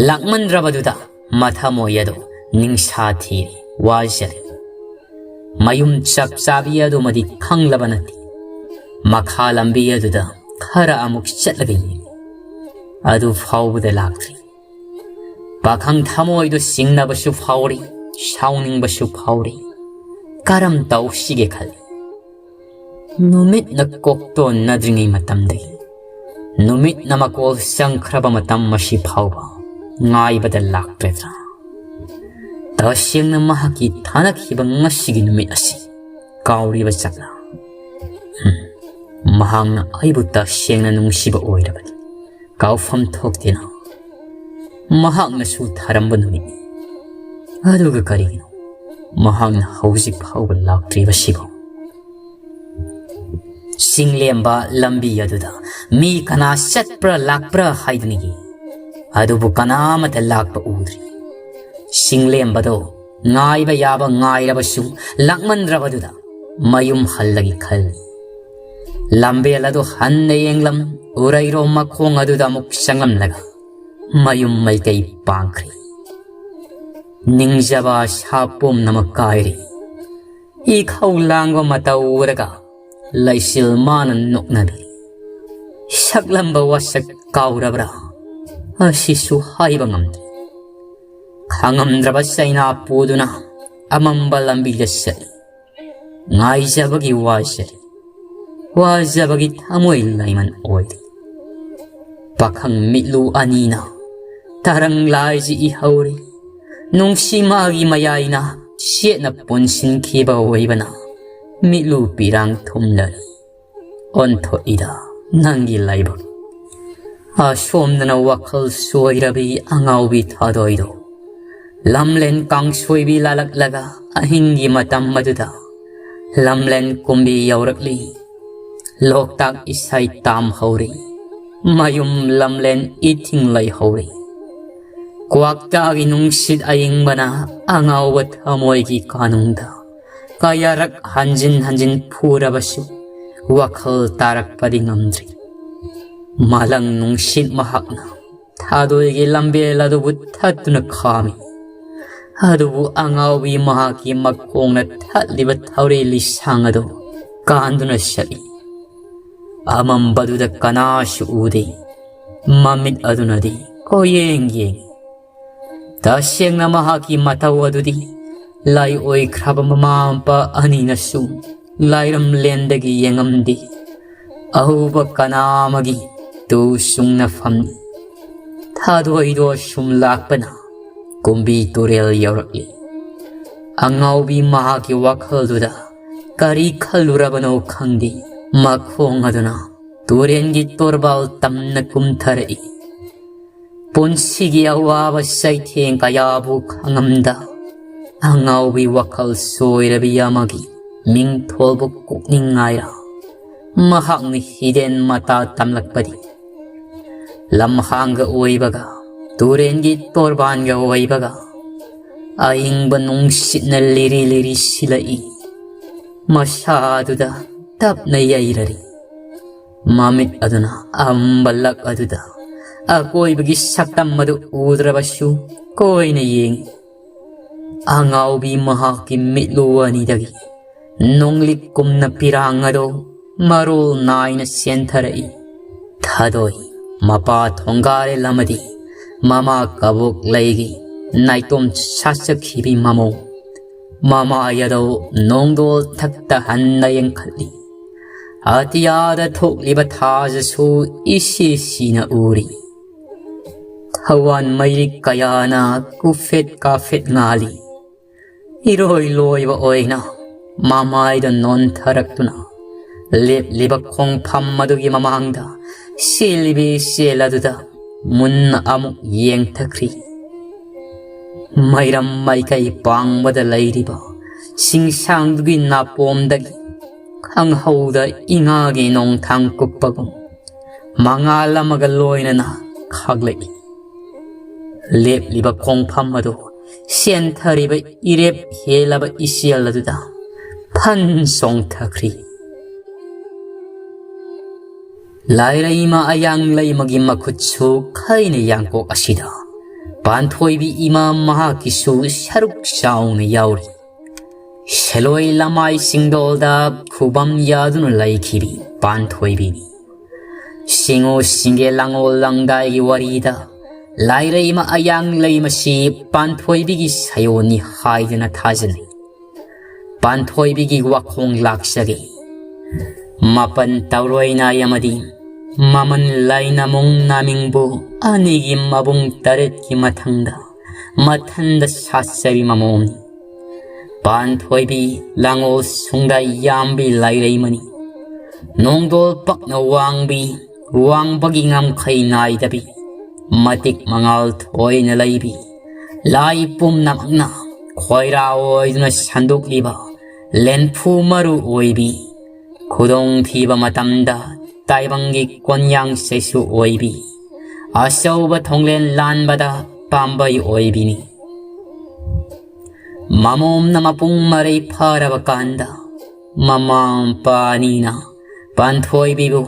ꯂꯥꯛꯃꯟꯗ꯭ꯔꯕꯗꯨꯗ ꯃꯊꯃꯣꯏ ꯑꯗꯨ ꯅꯤꯡꯁꯥ ꯊꯤꯔꯦ, ꯋꯥꯖꯔꯦ꯫ ꯃꯌꯨꯝ ꯆꯞ ꯆꯥꯕꯤ ꯑꯗꯨꯃꯗꯤ ꯈꯪꯂꯕ ꯅꯠꯇꯦ꯫ ꯃꯈꯥ ꯂꯝꯕꯤ ꯑꯗꯨꯗ ꯈꯔ ꯑꯃꯨꯛ ꯆꯠꯂꯒ ꯌꯦꯡꯉꯤ꯫ ꯑꯗꯨ ꯐꯥꯎꯕꯗ ꯂꯥꯛꯇ꯭ꯔꯤ꯫ ꯄꯥꯈꯪ ꯊꯃꯣꯏꯗꯨ ꯆꯤꯡꯅꯕꯁꯨ ꯐꯥꯎꯔꯤ, ꯁꯥꯎꯅꯤꯡꯕꯁꯨ ꯐꯥꯎꯔꯤ꯫ ꯀꯔꯝ ꯇꯧꯁꯤꯒꯦ ꯈꯜꯂꯤ꯫ ꯅꯨꯃꯤꯠꯅ ꯀꯣꯛꯇꯣꯟꯅꯗ꯭ꯔꯤꯉꯩ ꯃꯇꯝꯗꯒꯤ, ꯅꯨꯃꯤꯠꯅ ꯃꯀꯣꯜ ꯆꯪꯈ꯭ꯔꯕ ꯃꯇꯝ ꯑꯁꯤ ꯐꯥꯎꯕ ꯉꯥꯏꯕꯗ ꯂꯥꯛꯇ꯭ꯔꯦꯗ꯭ꯔꯥ? ꯇꯁꯦꯡꯅ ꯃꯍꯥꯛꯀꯤ ꯊꯥꯅꯈꯤꯕ ꯉꯁꯤꯒꯤ ꯅꯨꯃꯤꯠ ꯑꯁꯤ ꯀꯥꯎꯔꯤꯕ ꯆꯠꯂ? ꯎꯝ, ꯃꯍꯥꯛꯅ ꯑꯩꯕꯨ ꯇꯁꯦꯡꯅ ꯅꯨꯡꯁꯤꯕ ꯑꯣꯏꯔꯕꯗꯤ ꯀꯥꯎꯐꯝ ꯊꯣꯛꯇꯦꯅ꯫ ꯃꯍꯥꯛꯅꯁꯨ ꯊꯥꯔꯝꯕ ꯅꯨꯃꯤꯠꯅꯤ꯫ ꯑꯗꯨꯒ ꯀꯔꯤꯒꯤꯅꯣ ꯃꯍꯥꯛꯅ ꯍꯧꯖꯤꯛ ꯐꯥꯎꯕ ꯂꯥꯛꯇ꯭ꯔꯤꯕꯁꯤꯕꯣ? ꯆꯤꯡꯂꯦꯝꯕ ꯂꯝꯕꯤ ꯑꯗꯨꯗ ꯃꯤ ꯀꯅꯥ ꯆꯠꯄ꯭ꯔꯥ ꯂꯥꯛꯄ꯭ꯔꯥ ꯍꯥꯏꯗꯨꯅꯤꯒꯤ, ꯑꯗꯨꯕꯨ ꯀꯅꯥ ꯑꯃꯠꯇ ꯂꯥꯛꯄ ꯎꯗ꯭ꯔꯤ꯫ ꯆꯤꯡꯂꯦꯝꯕꯗꯣ ꯉꯥꯏꯕ ꯌꯥꯕ ꯉꯥꯏꯔꯕꯁꯨ ꯂꯥꯛꯃꯟꯗ꯭ꯔꯕꯗꯨꯗ ꯃꯌꯨꯝ ꯍꯜꯂꯒꯦ ꯈꯜꯂꯤ꯫ ꯂꯝꯕꯦꯜ ꯑꯗꯨ ꯍꯟꯅ ꯌꯦꯡꯂꯝ, ꯎꯔꯩꯔꯣꯝ ꯃꯈꯣꯡ ꯑꯗꯨꯗ ꯑꯃꯨꯛ ꯆꯪꯂꯝꯂꯒ ꯃꯌꯨꯝ ꯃꯥꯏꯀꯩ ꯄꯥꯡꯈ꯭ꯔꯦ꯫ ꯅꯤꯡꯖꯕ ꯑꯁꯥ ꯄꯨꯝꯅꯃꯛ ꯀꯥꯏꯔꯦ꯫ ꯏꯈꯧ ꯂꯥꯡꯕ ꯃꯇꯧ ꯎꯔꯒ ꯂꯩꯆꯤꯜ ꯃꯥꯅ ꯅꯣꯛꯅꯕꯤ꯫ ꯁꯛꯂꯝꯕ ꯋꯥꯁꯛ ꯀꯥꯎꯔꯕ꯭ꯔꯥ? ꯑꯁꯤꯁꯨ ꯍꯥꯏꯕ ꯉꯝꯗꯦ꯫ ꯈꯪꯉꯝꯗ꯭ꯔꯕ ꯆꯩꯅꯥ ꯄꯨꯗꯨꯅ ꯑꯃꯝꯕ ꯂꯝꯕꯤꯗ ꯆꯠꯂꯤ꯫ ꯉꯥꯏꯖꯕꯒꯤ ꯋꯥꯖꯔꯤ, ꯋꯥꯖꯕꯒꯤ ꯊꯃꯣꯏ ꯂꯥꯏꯃꯟ ꯑꯣꯏꯔꯤ꯫ ꯄꯥꯈꯪ ꯃꯤꯠꯂꯨ ꯑꯅꯤꯅ ꯇꯔꯪ ꯂꯥꯏꯖꯤ ꯏꯍꯧꯔꯤ꯫ ꯅꯨꯡꯁꯤ ꯃꯥꯒꯤ ꯃꯌꯥꯏꯅ ꯆꯦꯠꯅ ꯄꯨꯟꯁꯤꯟꯈꯤꯕ ꯑꯣꯏꯕꯅ ꯃꯤꯠꯂꯨ ꯄꯤꯔꯥꯡ ꯊꯨꯝꯂꯔꯤ꯫ ꯑꯣꯟꯊꯣꯛꯏꯗ ꯅꯪꯒꯤ ꯂꯥꯏꯕꯛ꯫ ꯑꯁꯣꯝꯗꯅ ꯋꯥꯈꯜ ꯁꯣꯏꯔꯕꯤ ꯑꯉꯥꯎꯕꯤ ꯊꯥꯗꯣꯏꯗꯣ ꯂꯝꯂꯦꯟ ꯀꯥꯡꯁꯣꯏꯕꯤ ꯂꯥꯂꯛꯂꯒ ꯑꯍꯤꯡꯒꯤ ꯃꯇꯝ ꯑꯗꯨꯗ ꯂꯝꯂꯦꯟ ꯀꯨꯝꯕꯤ ꯌꯧꯔꯛꯂꯤ꯫ ꯂꯣꯛꯇꯥꯛ ꯏꯁꯩ ꯇꯥꯝꯍꯧꯔꯤ꯫ ꯃꯌꯨꯝ ꯂꯝꯂꯦꯟ ꯏꯊꯤꯡ ꯂꯩꯍꯧꯔꯤ꯫ ꯀ꯭ꯋꯥꯛꯇꯥꯒꯤ ꯅꯨꯡꯁꯤꯠ ꯑꯏꯪꯕꯅ ꯑꯉꯥꯎꯕ ꯊꯃꯣꯏꯒꯤ ꯀꯥꯅꯨꯡꯗ ꯀꯌꯥꯔꯛ ꯍꯟꯖꯤꯟ ꯍꯟꯖꯤꯟ ꯐꯨꯔꯕꯁꯨ ꯋꯥꯈꯜ ꯇꯥꯔꯛꯄꯗꯤ ꯉꯝꯗ꯭ꯔꯤ꯫ ꯃꯥꯂꯪ ꯅꯨꯡꯁꯤꯠ ꯃꯍꯥꯛꯅ ꯊꯥꯗꯣꯏꯒꯤ ꯂꯝꯕꯦꯜ ꯑꯗꯨꯕꯨ ꯊꯠꯇꯨꯅ ꯈꯥꯝꯃꯤ꯫ ꯑꯗꯨꯕꯨ ꯑꯉꯥꯎꯕꯤ ꯃꯍꯥꯛꯀꯤ ꯃꯈꯣꯡꯅ ꯊꯠꯂꯤꯕ ꯊꯧꯔꯤ ꯂꯤꯁꯥꯡ ꯑꯗꯨ ꯀꯥꯟꯗꯨꯅ ꯆꯠꯂꯤ꯫ ꯑꯃꯝꯕꯗꯨꯗ ꯀꯅꯥꯁꯨ ꯎꯗꯦ꯫ ꯃꯃꯤꯠ ꯑꯗꯨꯅꯗꯤ ꯀꯣꯌꯦꯡ ꯌꯦꯡꯏ꯫ ꯇꯁꯦꯡꯅ ꯃꯍꯥꯛꯀꯤ ꯃꯇꯧ ꯑꯗꯨꯗꯤ ꯂꯥꯏ ꯑꯣꯏꯈ꯭ꯔꯕ ꯃꯃꯥ ꯃꯄꯥ ꯑꯅꯤꯅꯁꯨ ꯂꯥꯏꯔꯝꯂꯦꯟꯗꯒꯤ ꯌꯦꯡꯉꯝꯗꯦ꯫ ꯑꯍꯧꯕ ꯀꯅꯥ ꯑꯃꯒꯤ ꯇꯨ ꯆꯨꯡꯅ ꯐꯝꯂꯤ꯫ ꯊꯥꯗꯣꯏꯗꯣ ꯁꯨꯝ ꯂꯥꯛꯄꯅ ꯀꯨꯝꯕꯤ ꯇꯨꯔꯦꯜ ꯌꯧꯔꯛꯂꯤ꯫ ꯑꯉꯥꯎꯕꯤ ꯃꯍꯥꯛꯀꯤ ꯋꯥꯈꯜꯗꯨꯗ ꯀꯔꯤ ꯈꯜꯂꯨꯔꯕꯅꯣ ꯈꯪꯗꯦ꯫ ꯃꯈꯣꯡ ꯑꯗꯨꯅ ꯇꯨꯔꯦꯟꯒꯤ ꯇꯣꯔꯕꯥꯜ ꯇꯝꯅ ꯀꯨꯝꯊꯔꯛꯏ꯫ ꯄꯨꯟꯁꯤꯒꯤ ꯑꯋꯥꯕ ꯆꯩꯊꯦꯡ ꯀꯌꯥꯕꯨ ꯈꯪꯉꯝꯗ ꯑꯉꯥꯎꯕꯤ ꯋꯥꯈꯜ ꯁꯣꯏꯔꯕꯤ ꯑꯃꯒꯤ ꯃꯤꯡꯊꯣꯜꯕꯨ ꯀꯣꯛꯅꯤꯡꯉꯥꯏꯔ ꯃꯍꯥꯛꯅ ꯍꯤꯗꯦꯟ ꯃꯇꯥ ꯇꯝꯂꯛꯄꯗꯤ ꯂꯝꯍꯥꯡꯒ ꯑꯣꯏꯕꯒ ꯇꯨꯔꯦꯟꯒꯤ ꯇꯣꯔꯕꯥꯟꯒ ꯑꯣꯏꯕꯒ ꯑꯏꯪꯕ ꯅꯨꯡꯁꯤꯠꯅ ꯂꯤꯔꯤ ꯂꯤꯔꯤ ꯁꯤꯜꯂꯛꯏ꯫ ꯃꯁꯥ ꯑꯗꯨꯗ ꯇꯞꯅ ꯌꯩꯔꯔꯤ꯫ ꯃꯃꯤꯠ ꯑꯗꯨꯅ ꯑꯝꯕ ꯂꯛ ꯑꯗꯨꯗ ꯑꯀꯣꯏꯕꯒꯤ ꯁꯛꯇꯝ ꯑꯗꯨ ꯎꯗ꯭ꯔꯕꯁꯨ ꯀꯣꯏꯅ ꯌꯦꯡꯏ꯫ ꯑꯉꯥꯎꯕꯤ ꯃꯍꯥꯛꯀꯤ ꯃꯤꯠꯂꯨ ꯑꯅꯤꯗꯒꯤ ꯅꯣꯡꯂꯤꯛ ꯀꯨꯝꯅ ꯄꯤꯔꯥꯡ ꯑꯗꯨ ꯃꯔꯣꯜ ꯅꯥꯏꯅ ꯆꯦꯟꯊꯔꯛꯏ꯫ ꯊꯥꯗꯣꯏ ꯃꯄꯥ ꯊꯣꯡꯒꯥꯔꯦꯜ ꯑꯃꯗꯤ ꯃꯃꯥ ꯀꯕꯣꯛ ꯂꯩꯒꯤ ꯅꯥꯏꯇꯣꯝ ꯁꯥꯆꯈꯤꯕꯤ ꯃꯃꯧ ꯃꯃꯥ ꯌꯥꯗꯧ ꯅꯣꯡꯗꯣꯜ ꯊꯛꯇ ꯍꯟꯅ ꯌꯦꯡꯈꯠꯂꯤ꯫ ꯑꯇꯤꯌꯥꯗ ꯊꯣꯛꯂꯤꯕ ꯊꯥꯖꯁꯨ ꯏꯁꯤ ꯁꯤꯅ ꯎꯔꯤ꯫ ꯊꯋꯥꯟ ꯃꯩꯔꯤꯛ ꯀꯌꯥꯅ ꯀꯨꯐꯦꯠ ꯀꯥꯐꯦꯠ ꯉꯥꯜꯂꯤ꯫ ꯏꯔꯣꯏ ꯂꯣꯏꯕ ꯑꯣꯏꯅ ꯃꯃꯥꯏꯗ ꯅꯣꯟꯊꯔꯛꯇꯨꯅ ꯂꯦꯞꯂꯤꯕ ꯈꯣꯡꯐꯝ ꯑꯗꯨꯒꯤ ꯃꯃꯥꯡꯗ ꯁꯤꯜꯂꯤꯕꯤ ꯁꯦꯜ ꯑꯗꯨꯗ ꯃꯨꯟꯅ ꯑꯃꯨꯛ ꯌꯦꯡꯊꯈ꯭ꯔꯤ꯫ ꯃꯩꯔꯝ ꯃꯥꯏꯀꯩ ꯄꯥꯡꯕꯗ ꯂꯩꯔꯤꯕ ꯁꯤꯡꯁꯥꯡꯗꯨꯒꯤ ꯅꯥꯄꯣꯝꯗꯒꯤ ꯈꯪꯍꯧꯗ ꯏꯉꯥꯒꯤ ꯅꯣꯡꯊꯥꯡ ꯀꯨꯞꯄꯒꯨꯝ ꯃꯉꯥꯜ ꯑꯃꯒ ꯂꯣꯏꯅꯅ ꯈꯥꯛꯂꯛꯏ꯫ ꯂꯦꯞꯂꯤꯕ ꯈꯣꯡꯐꯝ ꯑꯗꯨ ꯁꯦꯟꯊꯔꯤꯕ ꯏꯔꯦꯞ ꯍꯦꯜꯂꯕ ꯏꯆꯦꯜ ꯑꯗꯨꯗ ꯐꯟ ꯆꯣꯡꯊꯈ꯭ꯔꯤ꯫ ꯂꯥꯏꯔꯩꯃ ꯑꯌꯥꯡ ꯂꯩꯃꯒꯤ ꯃꯈꯨꯠꯁꯨ ꯈꯩꯅ ꯌꯥꯡꯀꯣꯛ ꯑꯁꯤꯗ ꯄꯥꯟꯊꯣꯏꯕꯤ ꯏꯃꯥ ꯃꯍꯥꯛꯀꯤꯁꯨ ꯁꯔꯨꯛ ꯆꯥꯎꯅ ꯌꯥꯎꯔꯤ꯫ ꯁꯦꯂꯣꯏ ꯂꯃꯥꯏ ꯁꯤꯡꯗꯣꯜꯗ ꯈꯨꯕꯝ ꯌꯥꯗꯨꯅ ꯂꯩꯈꯤꯕꯤ ꯄꯥꯟꯊꯣꯏꯕꯤꯅꯤ꯫ ꯁꯤꯡꯉꯨ ꯁꯤꯡꯒꯦ ꯂꯥꯡꯉꯣꯜ ꯂꯥꯡꯗꯥꯏꯒꯤ ꯋꯥꯔꯤꯗ ꯂꯥꯏꯔꯩꯃ ꯑꯌꯥꯡ ꯂꯩꯃꯁꯤ ꯄꯥꯟꯊꯣꯏꯕꯤꯒꯤ ꯁꯌꯣꯟꯅꯤ ꯍꯥꯏꯗꯅ ꯊꯥꯖꯅꯩ꯫ ꯄꯥꯟꯊꯣꯏꯕꯤꯒꯤ ꯋꯥꯈꯣꯡ ꯂꯥꯛꯆꯒꯦ꯫ ꯃꯥꯄꯟ ꯇꯧꯔꯣꯏ ꯅꯥꯏ ꯑꯃꯗꯤ ꯃꯃꯟ ꯂꯩꯅ ꯃꯨꯡ ꯅꯥꯃꯤꯡꯕꯨ ꯑꯅꯤꯒꯤ ꯃꯕꯨꯡ ꯇꯔꯦꯠꯀꯤ ꯃꯊꯪꯗ ꯃꯊꯟꯗ ꯁꯥꯠꯆꯔꯤ ꯃꯃꯣꯝꯅꯤ꯫ ꯄꯥꯟꯊꯣꯏꯕꯤ ꯂꯥꯡꯉꯣꯜ ꯁꯨꯡꯗꯥꯏ ꯌꯥꯝꯕꯤ ꯂꯥꯏꯔꯩꯃꯅꯤ꯫ ꯅꯣꯡꯗꯣꯜ ꯄꯛꯅ ꯋꯥꯡꯕꯤ, ꯋꯥꯡꯕꯒꯤ ꯉꯝꯈꯩ ꯅꯥꯏꯗꯕꯤ, ꯃꯇꯤꯛ ꯃꯉꯥꯜ ꯊꯣꯏꯅ ꯂꯩꯕꯤ, ꯂꯥꯏ ꯄꯨꯝꯅꯃꯛꯅ ꯈꯣꯏꯔꯥ ꯑꯣꯏꯗꯨꯅ ꯁꯟꯗꯣꯛꯂꯤꯕ ꯂꯦꯟꯐꯨ ꯃꯔꯨ ꯑꯣꯏꯕꯤ, ꯈꯨꯗꯣꯡꯊꯤꯕ ꯃꯇꯝꯗ ꯇꯥꯏꯕꯪꯒꯤ ꯀꯣꯟꯌꯥꯡ ꯆꯩꯁꯨ ꯑꯣꯏꯕꯤ, ꯑꯆꯧꯕ ꯊꯣꯡꯂꯦꯟ ꯂꯥꯟꯕꯗ ꯄꯥꯝꯕꯩ ꯑꯣꯏꯕꯤꯅꯤ꯫ ꯃꯃꯣꯝꯅ ꯃꯄꯨꯡ ꯃꯔꯩ ꯐꯥꯔꯕ ꯀꯥꯟꯗ ꯃꯃꯥ ꯃꯄꯥ ꯑꯅꯤꯅ ꯄꯥꯟꯊꯣꯏꯕꯤꯕꯨ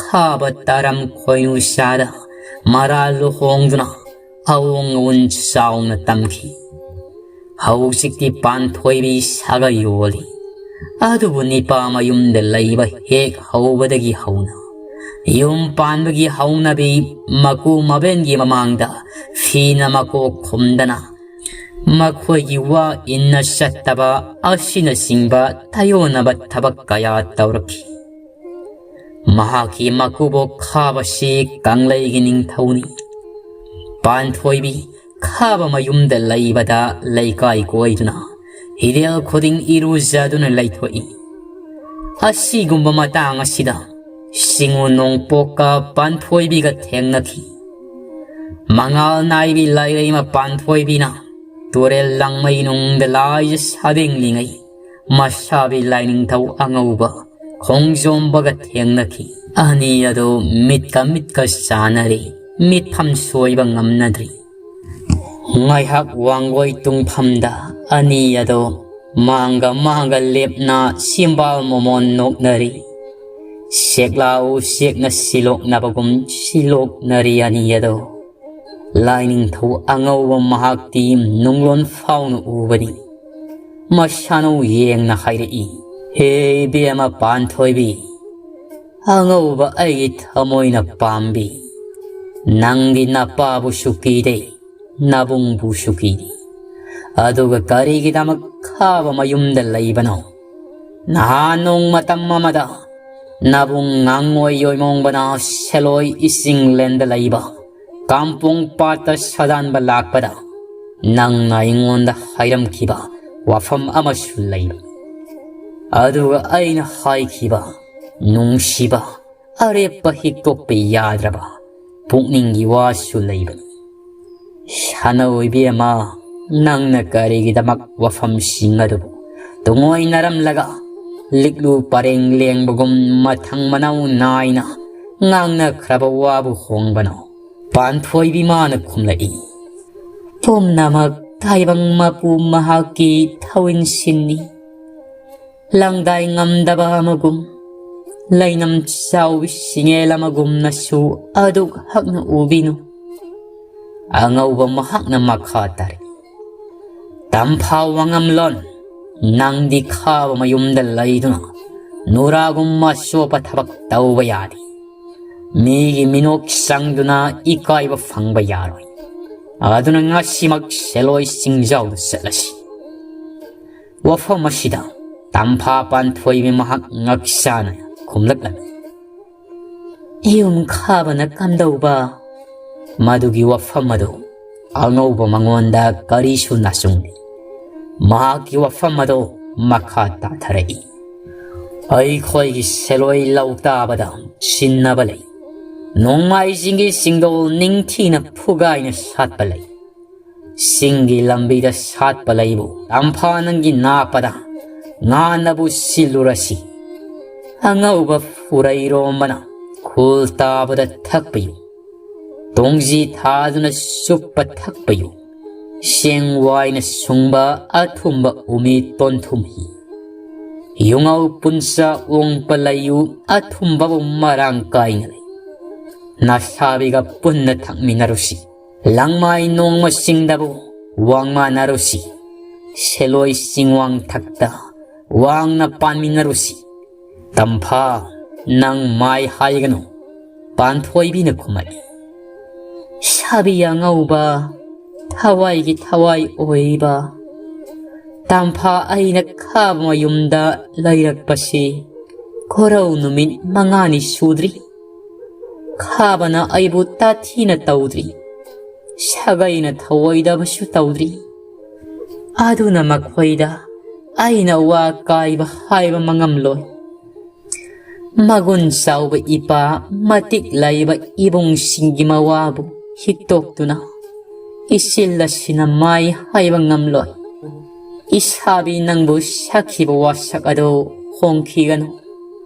ꯈꯥꯕ ꯇꯥꯔꯝ ꯈꯣꯏꯅꯨ ꯆꯥꯗ ꯃꯔꯥ ꯂꯨꯍꯣꯡꯗꯨꯅ ꯑꯋꯣꯡ ꯑꯋꯨꯟ ꯆꯥꯎꯅ ꯇꯝꯈꯤ꯫ ꯍꯧꯖꯤꯛꯇꯤ ꯄꯥꯟꯊꯣꯏꯕꯤ ꯁꯥꯒꯩ ꯑꯣꯜꯂꯤ꯫ ꯑꯗꯨꯕꯨ ꯅꯤꯄꯥ ꯃꯌꯨꯝꯗ ꯂꯩꯕ ꯍꯦꯛ ꯍꯧꯕꯗꯒꯤ ꯍꯧꯅ ꯌꯨꯝ ꯄꯥꯟꯕꯒꯤ ꯍꯧꯅꯕꯤ ꯃꯀꯨ ꯃꯕꯦꯟꯒꯤ ꯃꯃꯥꯡꯗ ꯐꯤꯅ ꯃꯀꯣꯛ ꯈꯨꯝꯗꯅ ꯃꯈꯣꯏꯒꯤ ꯋꯥ ꯏꯟꯅ ꯆꯠꯇꯕ ꯑꯁꯤꯅꯆꯤꯡꯕ ꯇꯥꯏꯑꯣꯟꯅꯕ ꯊꯕꯛ ꯀꯌꯥ ꯇꯧꯔꯛꯈꯤ꯫ ꯃꯍꯥꯛꯀꯤ ꯃꯀꯨꯕꯣꯛ ꯈꯥꯕꯁꯤ ꯀꯪꯂꯩꯒꯤ ꯅꯤꯡꯊꯧꯅꯤ꯫ ꯄꯥꯟꯊꯣꯏꯕꯤ ꯈꯥꯕ ꯃꯌꯨꯝꯗ ꯂꯩꯕꯗ ꯂꯩꯀꯥꯏ ꯀꯣꯏꯗꯨꯅ ꯍꯤꯔꯦꯜ ꯈꯨꯗꯤꯡ ꯏꯔꯨꯖꯗꯨꯅ ꯂꯩꯊꯣꯛꯏ꯫ ꯑꯁꯤꯒꯨꯝꯕ ꯃꯇꯥꯡ ꯑꯁꯤꯗ ꯁꯤꯡꯎ ꯅꯣꯡꯄꯣꯛꯀ ꯄꯥꯟꯊꯣꯏꯕꯤꯒ ꯊꯦꯡꯅꯈꯤ꯫ ꯃꯉꯥꯜ ꯅꯥꯏꯕꯤ ꯂꯥꯏꯔꯩꯃ ꯄꯥꯟꯊꯣꯏꯕꯤꯅ ꯇꯨꯔꯦꯜ ꯂꯥꯡꯃꯩ ꯅꯨꯡꯗ ꯂꯥꯏꯖ ꯁꯥꯗꯤꯡꯂꯤꯉꯩ ꯃꯁꯥꯕꯤ ꯂꯥꯏꯅꯤꯡꯊꯧ ꯑꯉꯧꯕ ꯈꯣꯡꯖꯣꯝꯕꯒ ꯊꯦꯡꯅꯈꯤ꯫ ꯑꯅꯤ ꯑꯗꯨ ꯃꯤꯠꯀ ꯃꯤꯠꯀ ꯆꯥꯟꯅꯔꯤ꯫ ꯃꯤꯠꯐꯝ ꯁꯣꯏꯕ ꯉꯝꯅꯗ꯭ꯔꯤ꯫ ꯉꯥꯏꯍꯥꯛ ꯋꯥꯡꯒꯣꯏ ꯇꯨꯡꯐꯝꯗ ꯑꯅꯤ ꯑꯗꯨ ꯃꯥꯡꯒ ꯃꯥꯡꯒ ꯂꯦꯞꯅ ꯁꯤꯝꯕꯥꯜ ꯃꯣꯃꯣꯟ ꯅꯣꯛꯅꯔꯤ꯫ ꯁꯦꯛꯂꯥ ꯎꯆꯦꯛꯅ ꯁꯤꯂꯣꯛꯅꯕꯒꯨꯝ ꯁꯤꯂꯣꯛꯅꯔꯤ ꯑꯅꯤ ꯑꯗꯨ꯫ ꯂꯥꯏꯅꯤꯡꯊꯧ ꯑꯉꯧꯕ ꯃꯍꯥꯛꯇꯤ ꯅꯨꯡꯂꯣꯟ ꯐꯥꯎꯅ ꯎꯕꯅꯤ꯫ ꯃꯁꯥꯅꯧ ꯌꯦꯡꯅ ꯍꯥꯏꯔꯛꯏ, "ꯍꯦ ꯏꯕꯦꯝꯃ ꯄꯥꯟꯊꯣꯏꯕꯤ, ꯑꯉꯧꯕ ꯑꯩꯒꯤ ꯊꯃꯣꯏꯅ ꯄꯥꯝꯕꯤ, ꯅꯪꯗꯤ ꯅꯄꯥꯕꯨꯁꯨ ꯀꯤꯗꯦ, ꯅꯕꯨꯡꯕꯨꯁꯨ ꯀꯤꯗꯦ꯫ ꯑꯗꯨꯒ ꯀꯔꯤꯒꯤꯗꯃꯛ ꯈꯥꯕ ꯃꯌꯨꯝꯗ ꯂꯩꯕꯅꯣ? ꯅꯍꯥꯟ ꯅꯣꯡ ꯃꯇꯝ ꯑꯃꯗ ꯅꯕꯨꯡ ꯉꯥꯡꯉꯣꯏ ꯌꯣꯏꯃꯣꯡꯕꯅ ꯁꯦꯂꯣꯏ ꯏꯁꯤꯡꯂꯦꯟꯗ ꯂꯩꯕ ꯀꯥꯝꯄꯣꯡ ꯄꯥꯠꯇ ꯁꯥꯗꯥꯟꯕ ꯂꯥꯛꯄꯗ ꯅꯪꯅ ꯑꯩꯉꯣꯟꯗ ꯍꯥꯏꯔꯝꯈꯤꯕ ꯋꯥꯐꯝ ꯑꯃꯁꯨ ꯂꯩ꯫ ꯑꯗꯨꯒ ꯑꯩꯅ ꯍꯥꯏꯈꯤꯕ ꯅꯨꯡꯁꯤꯕ ꯑꯔꯦꯞꯄ ꯍꯤꯛꯇꯣꯛꯄ ꯌꯥꯗ꯭ꯔꯕ ꯄꯨꯛꯅꯤꯡꯒꯤ ꯋꯥꯁꯨ ꯂꯩꯕꯅꯤ꯫ ꯁꯥꯟꯅꯧ ꯏꯕꯦꯝꯃ, ꯅꯪꯅ ꯀꯔꯤꯒꯤꯗꯃꯛ ꯋꯥꯐꯝꯁꯤꯡ ꯑꯗꯨꯕꯨ ꯇꯨꯡꯑꯣꯏꯅꯔꯝꯂꯒ ꯂꯤꯛꯂꯨ ꯄꯔꯦꯡ ꯂꯦꯡꯕꯒꯨꯝ ꯃꯊꯪ ꯃꯅꯥꯎ ꯅꯥꯏꯅ ꯉꯥꯡꯅꯈ꯭ꯔꯕ ꯋꯥꯕꯨ ꯍꯣꯡꯕꯅꯣ?" ꯄꯥꯟꯊꯣꯏꯕꯤ ꯃꯥꯅ ꯈꯨꯝꯂꯛꯏ, "ꯄꯨꯝꯅꯃꯛ ꯇꯥꯏꯕꯪ ꯃꯄꯨ ꯃꯍꯥꯛꯀꯤ ꯊꯧꯏꯟꯁꯤꯟꯅꯤ꯫ ꯂꯪꯗꯥꯏ ꯉꯝꯗꯕ ꯑꯃꯒꯨꯝ, ꯂꯩꯅꯝ ꯆꯥꯎꯕꯤ ꯁꯤꯡꯉꯦꯜ ꯑꯃꯒꯨꯝꯅꯁꯨ ꯑꯗꯨꯛ ꯍꯛꯅ ꯎꯕꯤꯅꯨ꯫" ꯑꯉꯧꯕ ꯃꯍꯥꯛꯅ ꯃꯈꯥ ꯇꯥꯔꯛꯏ, "ꯇꯝꯐꯥ ꯋꯥꯉꯝꯂꯣꯟ, ꯅꯪꯗꯤ ꯈꯥꯕ ꯃꯌꯨꯝꯗ ꯂꯩꯗꯨꯅ ꯅꯨꯔꯥꯒꯨꯝꯕ ꯑꯆꯣꯞꯄ ꯊꯕꯛ ꯇꯧꯕ ꯌꯥꯗꯦ꯫ ꯃꯤꯒꯤ ꯃꯤꯅꯣꯛ ꯆꯪꯗꯨꯅ ꯏꯀꯥꯏꯕ ꯐꯪꯕ ꯌꯥꯔꯣꯏ꯫ ꯑꯗꯨꯅ ꯉꯁꯤꯃꯛ ꯁꯦꯂꯣꯏ ꯆꯤꯡꯖꯥꯎꯗ ꯆꯠꯂꯁꯤ꯫" ꯋꯥꯐꯝ ꯑꯁꯤꯗ ꯇꯝꯐꯥ ꯄꯥꯟꯊꯣꯏꯕꯤ ꯃꯍꯥꯛ ꯉꯛꯆꯥꯅ ꯈꯨꯝꯂꯛꯂꯝꯃꯤ, "ꯌꯨꯝ ꯈꯥꯕꯅ ꯀꯝꯗꯧꯕ?" ꯃꯗꯨꯒꯤ ꯋꯥꯐꯝ ꯑꯗꯨ ꯑꯉꯧꯕ ꯃꯉꯣꯟꯗ ꯀꯔꯤꯁꯨ ꯅꯥꯆꯨꯡꯗꯦ꯫ ꯃꯍꯥꯛꯀꯤ ꯋꯥꯐꯝ ꯑꯗꯨ ꯃꯈꯥ ꯇꯥꯊꯔꯛꯏ, ꯑꯩꯈꯣꯏꯒꯤ ꯁꯦꯂꯣꯏ ꯂꯧ ꯇꯥꯕꯗ ꯁꯤꯟꯅꯕ ꯂꯩ꯫ ꯅꯣꯡꯃꯥꯏꯖꯤꯡꯒꯤ ꯆꯤꯡꯗꯣꯜ ꯅꯤꯡꯊꯤꯅ ꯐꯨꯒꯥꯏꯅ ꯁꯥꯠꯄ ꯂꯩ꯫ ꯆꯤꯡꯒꯤ ꯂꯝꯕꯤꯗ ꯁꯥꯠꯄ ꯂꯩꯕꯨ ꯇꯝꯐꯥ ꯅꯪꯒꯤ ꯅꯥꯞꯄꯗ ꯉꯥꯟꯅꯕꯨ ꯁꯤꯜꯂꯨꯔꯁꯤ꯫ ꯑꯉꯧꯕ ꯐꯨꯔꯩꯔꯣꯝꯕꯅ ꯈꯨꯜ ꯇꯥꯕꯗ ꯊꯛꯄꯌꯨ꯫ ꯇꯣꯡꯖꯤ ꯊꯥꯗꯨꯅ ꯆꯨꯞꯄ ꯊꯛꯄꯌꯨ꯫ ꯆꯦꯡ ꯋꯥꯏꯅ ꯁꯨꯡꯕ ꯑꯊꯨꯝꯕ ꯎꯃꯤ ꯇꯣꯟꯊꯨꯝ ꯍꯤ꯫ ꯌꯨꯉꯧ ꯄꯨꯟꯁ ꯑꯣꯡꯄ ꯂꯩꯌꯨ꯫ ꯑꯊꯨꯝꯕꯕꯨ ꯃꯔꯥꯡ ꯀꯥꯏꯅ ꯂꯩ꯫ ꯅꯁꯥꯕꯤꯒ ꯄꯨꯟꯅ ꯊꯛꯃꯤꯟꯅꯔꯨꯁꯤ꯫ ꯂꯪꯃꯥꯏ ꯅꯣꯡꯃ ꯆꯤꯡꯗꯕꯨ ꯋꯥꯡꯃꯥꯟꯅꯔꯨꯁꯤ꯫ ꯁꯦꯂꯣꯏ ꯆꯤꯡꯋꯥꯡ ꯊꯛꯇ ꯋꯥꯡꯅ ꯄꯥꯟꯃꯤꯟꯅꯔꯨꯁꯤ꯫ ꯇꯝꯐꯥ, ꯅꯪ ꯃꯥꯏ ꯍꯥꯏꯒꯅꯨ꯫ ꯄꯥꯟꯊꯣꯏꯕꯤꯅ ꯈꯨꯝꯃꯛꯏ꯫ ꯁꯥꯕꯤ ꯑꯉꯧꯕ, ꯊꯋꯥꯏꯒꯤ ꯊꯋꯥꯏ ꯑꯣꯏꯕ ꯇꯝꯐꯥ, ꯑꯩꯅ ꯈꯥꯕ ꯃꯌꯨꯝꯗ ꯂꯩꯔꯛꯄꯁꯤ ꯈꯣꯔꯧ ꯅꯨꯃꯤꯠ ꯃꯉꯥꯅꯤ ꯁꯨꯗ꯭ꯔꯤ꯫ ꯈꯥꯕꯅ ꯑꯩꯕꯨ ꯇꯥꯊꯤꯅ ꯇꯧꯗ꯭ꯔꯤ꯫ ꯁꯥꯒꯩꯅ ꯊꯧꯑꯣꯏꯗꯕꯁꯨ ꯇꯧꯗ꯭ꯔꯤ꯫ ꯑꯗꯨꯅ ꯃꯈꯣꯏꯗ ꯑꯩꯅ ꯋꯥ ꯀꯥꯏꯕ ꯍꯥꯏꯕ ꯃꯉꯝꯂꯣꯏ꯫ ꯃꯒꯨꯟ ꯆꯥꯎꯕ ꯏꯄꯥ, ꯃꯇꯤꯛ ꯂꯩꯕ ꯏꯕꯨꯡꯁꯤꯡꯒꯤ ꯃꯋꯥꯕꯨ ꯍꯤꯛꯇꯣꯛꯇꯨꯅ ꯏꯆꯤꯜ ꯑꯁꯤꯅ ꯃꯥꯏ ꯍꯥꯏꯕ ꯉꯝꯂꯣꯏ꯫ ꯏꯁꯥꯕꯤ ꯅꯪꯕꯨ ꯁꯛꯈꯤꯕ ꯋꯥꯁꯛ ꯑꯗꯨ ꯍꯣꯡꯈꯤꯒꯅꯨ꯫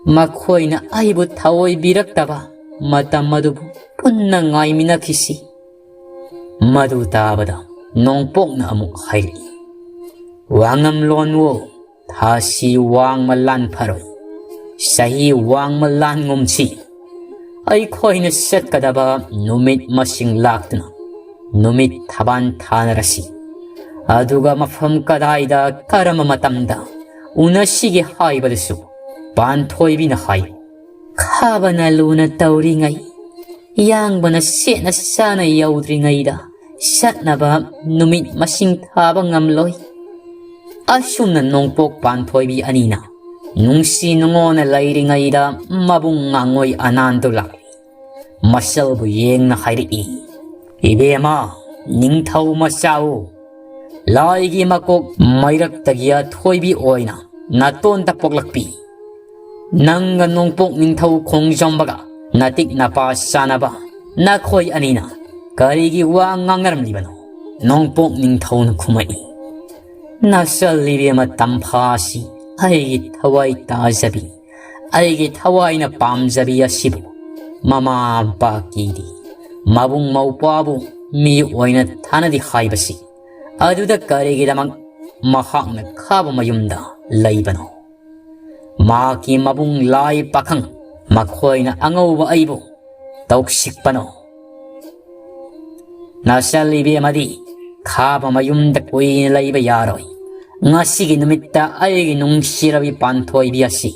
ꯃꯈꯣꯏꯅ ꯑꯩꯕꯨ ꯊꯑꯣꯏꯕꯤꯔꯛꯇꯕ ꯃꯇꯝ ꯑꯗꯨꯕꯨ ꯄꯨꯟꯅ ꯉꯥꯏꯃꯤꯟꯅꯈꯤꯁꯤ꯫ ꯃꯗꯨ ꯇꯥꯕꯗ ꯅꯣꯡꯄꯣꯛꯅ ꯑꯃꯨꯛ ꯍꯥꯏꯔꯛꯏ, ꯋꯥꯉꯝꯂꯣꯟꯋꯣ, ꯊꯥꯁꯤ ꯋꯥꯡꯃ ꯂꯥꯟ ꯐꯔꯣꯏ, ꯆꯍꯤ ꯋꯥꯡꯃ ꯂꯥꯟ ꯉꯨꯝꯁꯤ꯫ ꯑꯩꯈꯣꯏꯅ ꯆꯠꯀꯗꯕ ꯅꯨꯃꯤꯠ ꯃꯁꯤꯡ ꯂꯥꯛꯇꯨꯅ ꯅꯨꯃꯤꯠ ꯊꯕꯥꯟ ꯊꯥꯅꯔꯁꯤ꯫ ꯑꯗꯨꯒ ꯃꯐꯝ ꯀꯗꯥꯏꯗ ꯀꯔꯝꯕ ꯃꯇꯝꯗ ꯎꯅꯁꯤꯒꯦ ꯍꯥꯏꯕꯗꯨꯁꯨ ꯄꯥꯟꯊꯣꯏꯕꯤꯅ ꯍꯥꯏ꯫ ꯈꯥꯕꯅ ꯂꯨꯅ ꯇꯧꯔꯤꯉꯩ, ꯌꯥꯡꯕꯅ ꯁꯦꯠꯅ ꯆꯥꯅ ꯌꯧꯗ꯭ꯔꯤꯉꯩꯗ ꯆꯠꯅꯕ ꯅꯨꯃꯤꯠ ꯃꯁꯤꯡ ꯊꯥꯕ ꯉꯝꯂꯣꯏ꯫ ꯑꯁꯨꯝꯅ ꯅꯣꯡꯄꯣꯛ ꯄꯥꯟꯊꯣꯏꯕꯤ ꯑꯅꯤꯅ ꯅꯨꯡꯁꯤ ꯅꯨꯡꯉꯣꯟꯅ ꯂꯩꯔꯤꯉꯩꯗ ꯃꯕꯨꯡ ꯉꯥꯡꯉꯣꯏ ꯑꯅꯥꯟꯗꯨ ꯂꯥꯛꯂꯤ꯫ ꯃꯆꯜꯕꯨ ꯌꯦꯡꯅ ꯍꯥꯏꯔꯛꯏ, ꯏꯕꯦꯝꯃ, ꯅꯤꯡꯊꯧ ꯃꯆꯥꯎ, ꯂꯥꯏꯒꯤ ꯃꯀꯣꯛ ꯃꯩꯔꯛꯇꯒꯤ ꯑꯊꯣꯏꯕꯤ ꯑꯣꯏꯅ ꯅꯇꯣꯟꯇ ꯄꯣꯛꯂꯛꯄꯤ꯫ "ꯅꯪꯒ ꯅꯣꯡꯄꯣꯛ ꯅꯤꯡꯊꯧ ꯈꯣꯡꯖꯣꯝꯕꯒ ꯅꯇꯤꯛ ꯅꯄꯥ ꯆꯥꯅꯕ ꯅꯈꯣꯏ ꯑꯅꯤꯅ ꯀꯔꯤꯒꯤ ꯋꯥ ꯉꯥꯡꯅꯔꯝꯂꯤꯕꯅꯣ?" ꯅꯣꯡꯄꯣꯛ ꯅꯤꯡꯊꯧꯅ ꯈꯨꯝꯃꯛꯏ, "ꯅꯆꯜ ꯏꯕꯦꯝꯃ ꯇꯝꯐꯥ ꯑꯁꯤ ꯑꯩꯒꯤ ꯊꯋꯥꯏ ꯇꯥꯖꯕꯤ, ꯑꯩꯒꯤ ꯊꯋꯥꯏꯅ ꯄꯥꯝꯖꯕꯤ ꯑꯁꯤꯕꯨ ꯃꯃꯥ ꯃꯄꯥ ꯀꯤꯗꯦ, ꯃꯕꯨꯡ ꯃꯧꯄ꯭ꯋꯥꯕꯨ ꯃꯤ ꯑꯣꯏꯅ ꯊꯥꯅꯗꯦ ꯍꯥꯏꯕꯁꯤ, ꯑꯗꯨꯗ ꯀꯔꯤꯒꯤꯗꯃꯛ ꯃꯍꯥꯛꯅ ꯈꯥꯕ ꯃꯌꯨꯝꯗ ꯂꯩꯕꯅꯣ? ꯃꯍꯥꯛꯀꯤ ꯃꯕꯨꯡ ꯂꯥꯏ ꯄꯥꯈꯪ ꯃꯈꯣꯏꯅ ꯑꯉꯧꯕ ꯑꯩꯕꯨ ꯇꯧꯁꯤꯛꯄꯅꯣ? ꯅꯆꯜ ꯏꯕꯦꯝꯃꯗꯤ ꯈꯥꯕ ꯃꯌꯨꯝꯗ ꯀꯨꯏꯅ ꯂꯩꯕ ꯌꯥꯔꯣꯏ꯫ ꯉꯁꯤꯒꯤ ꯅꯨꯃꯤꯠꯇ ꯑꯩꯒꯤ ꯅꯨꯡꯁꯤꯔꯕꯤ ꯄꯥꯟꯊꯣꯏꯕꯤ ꯑꯁꯤ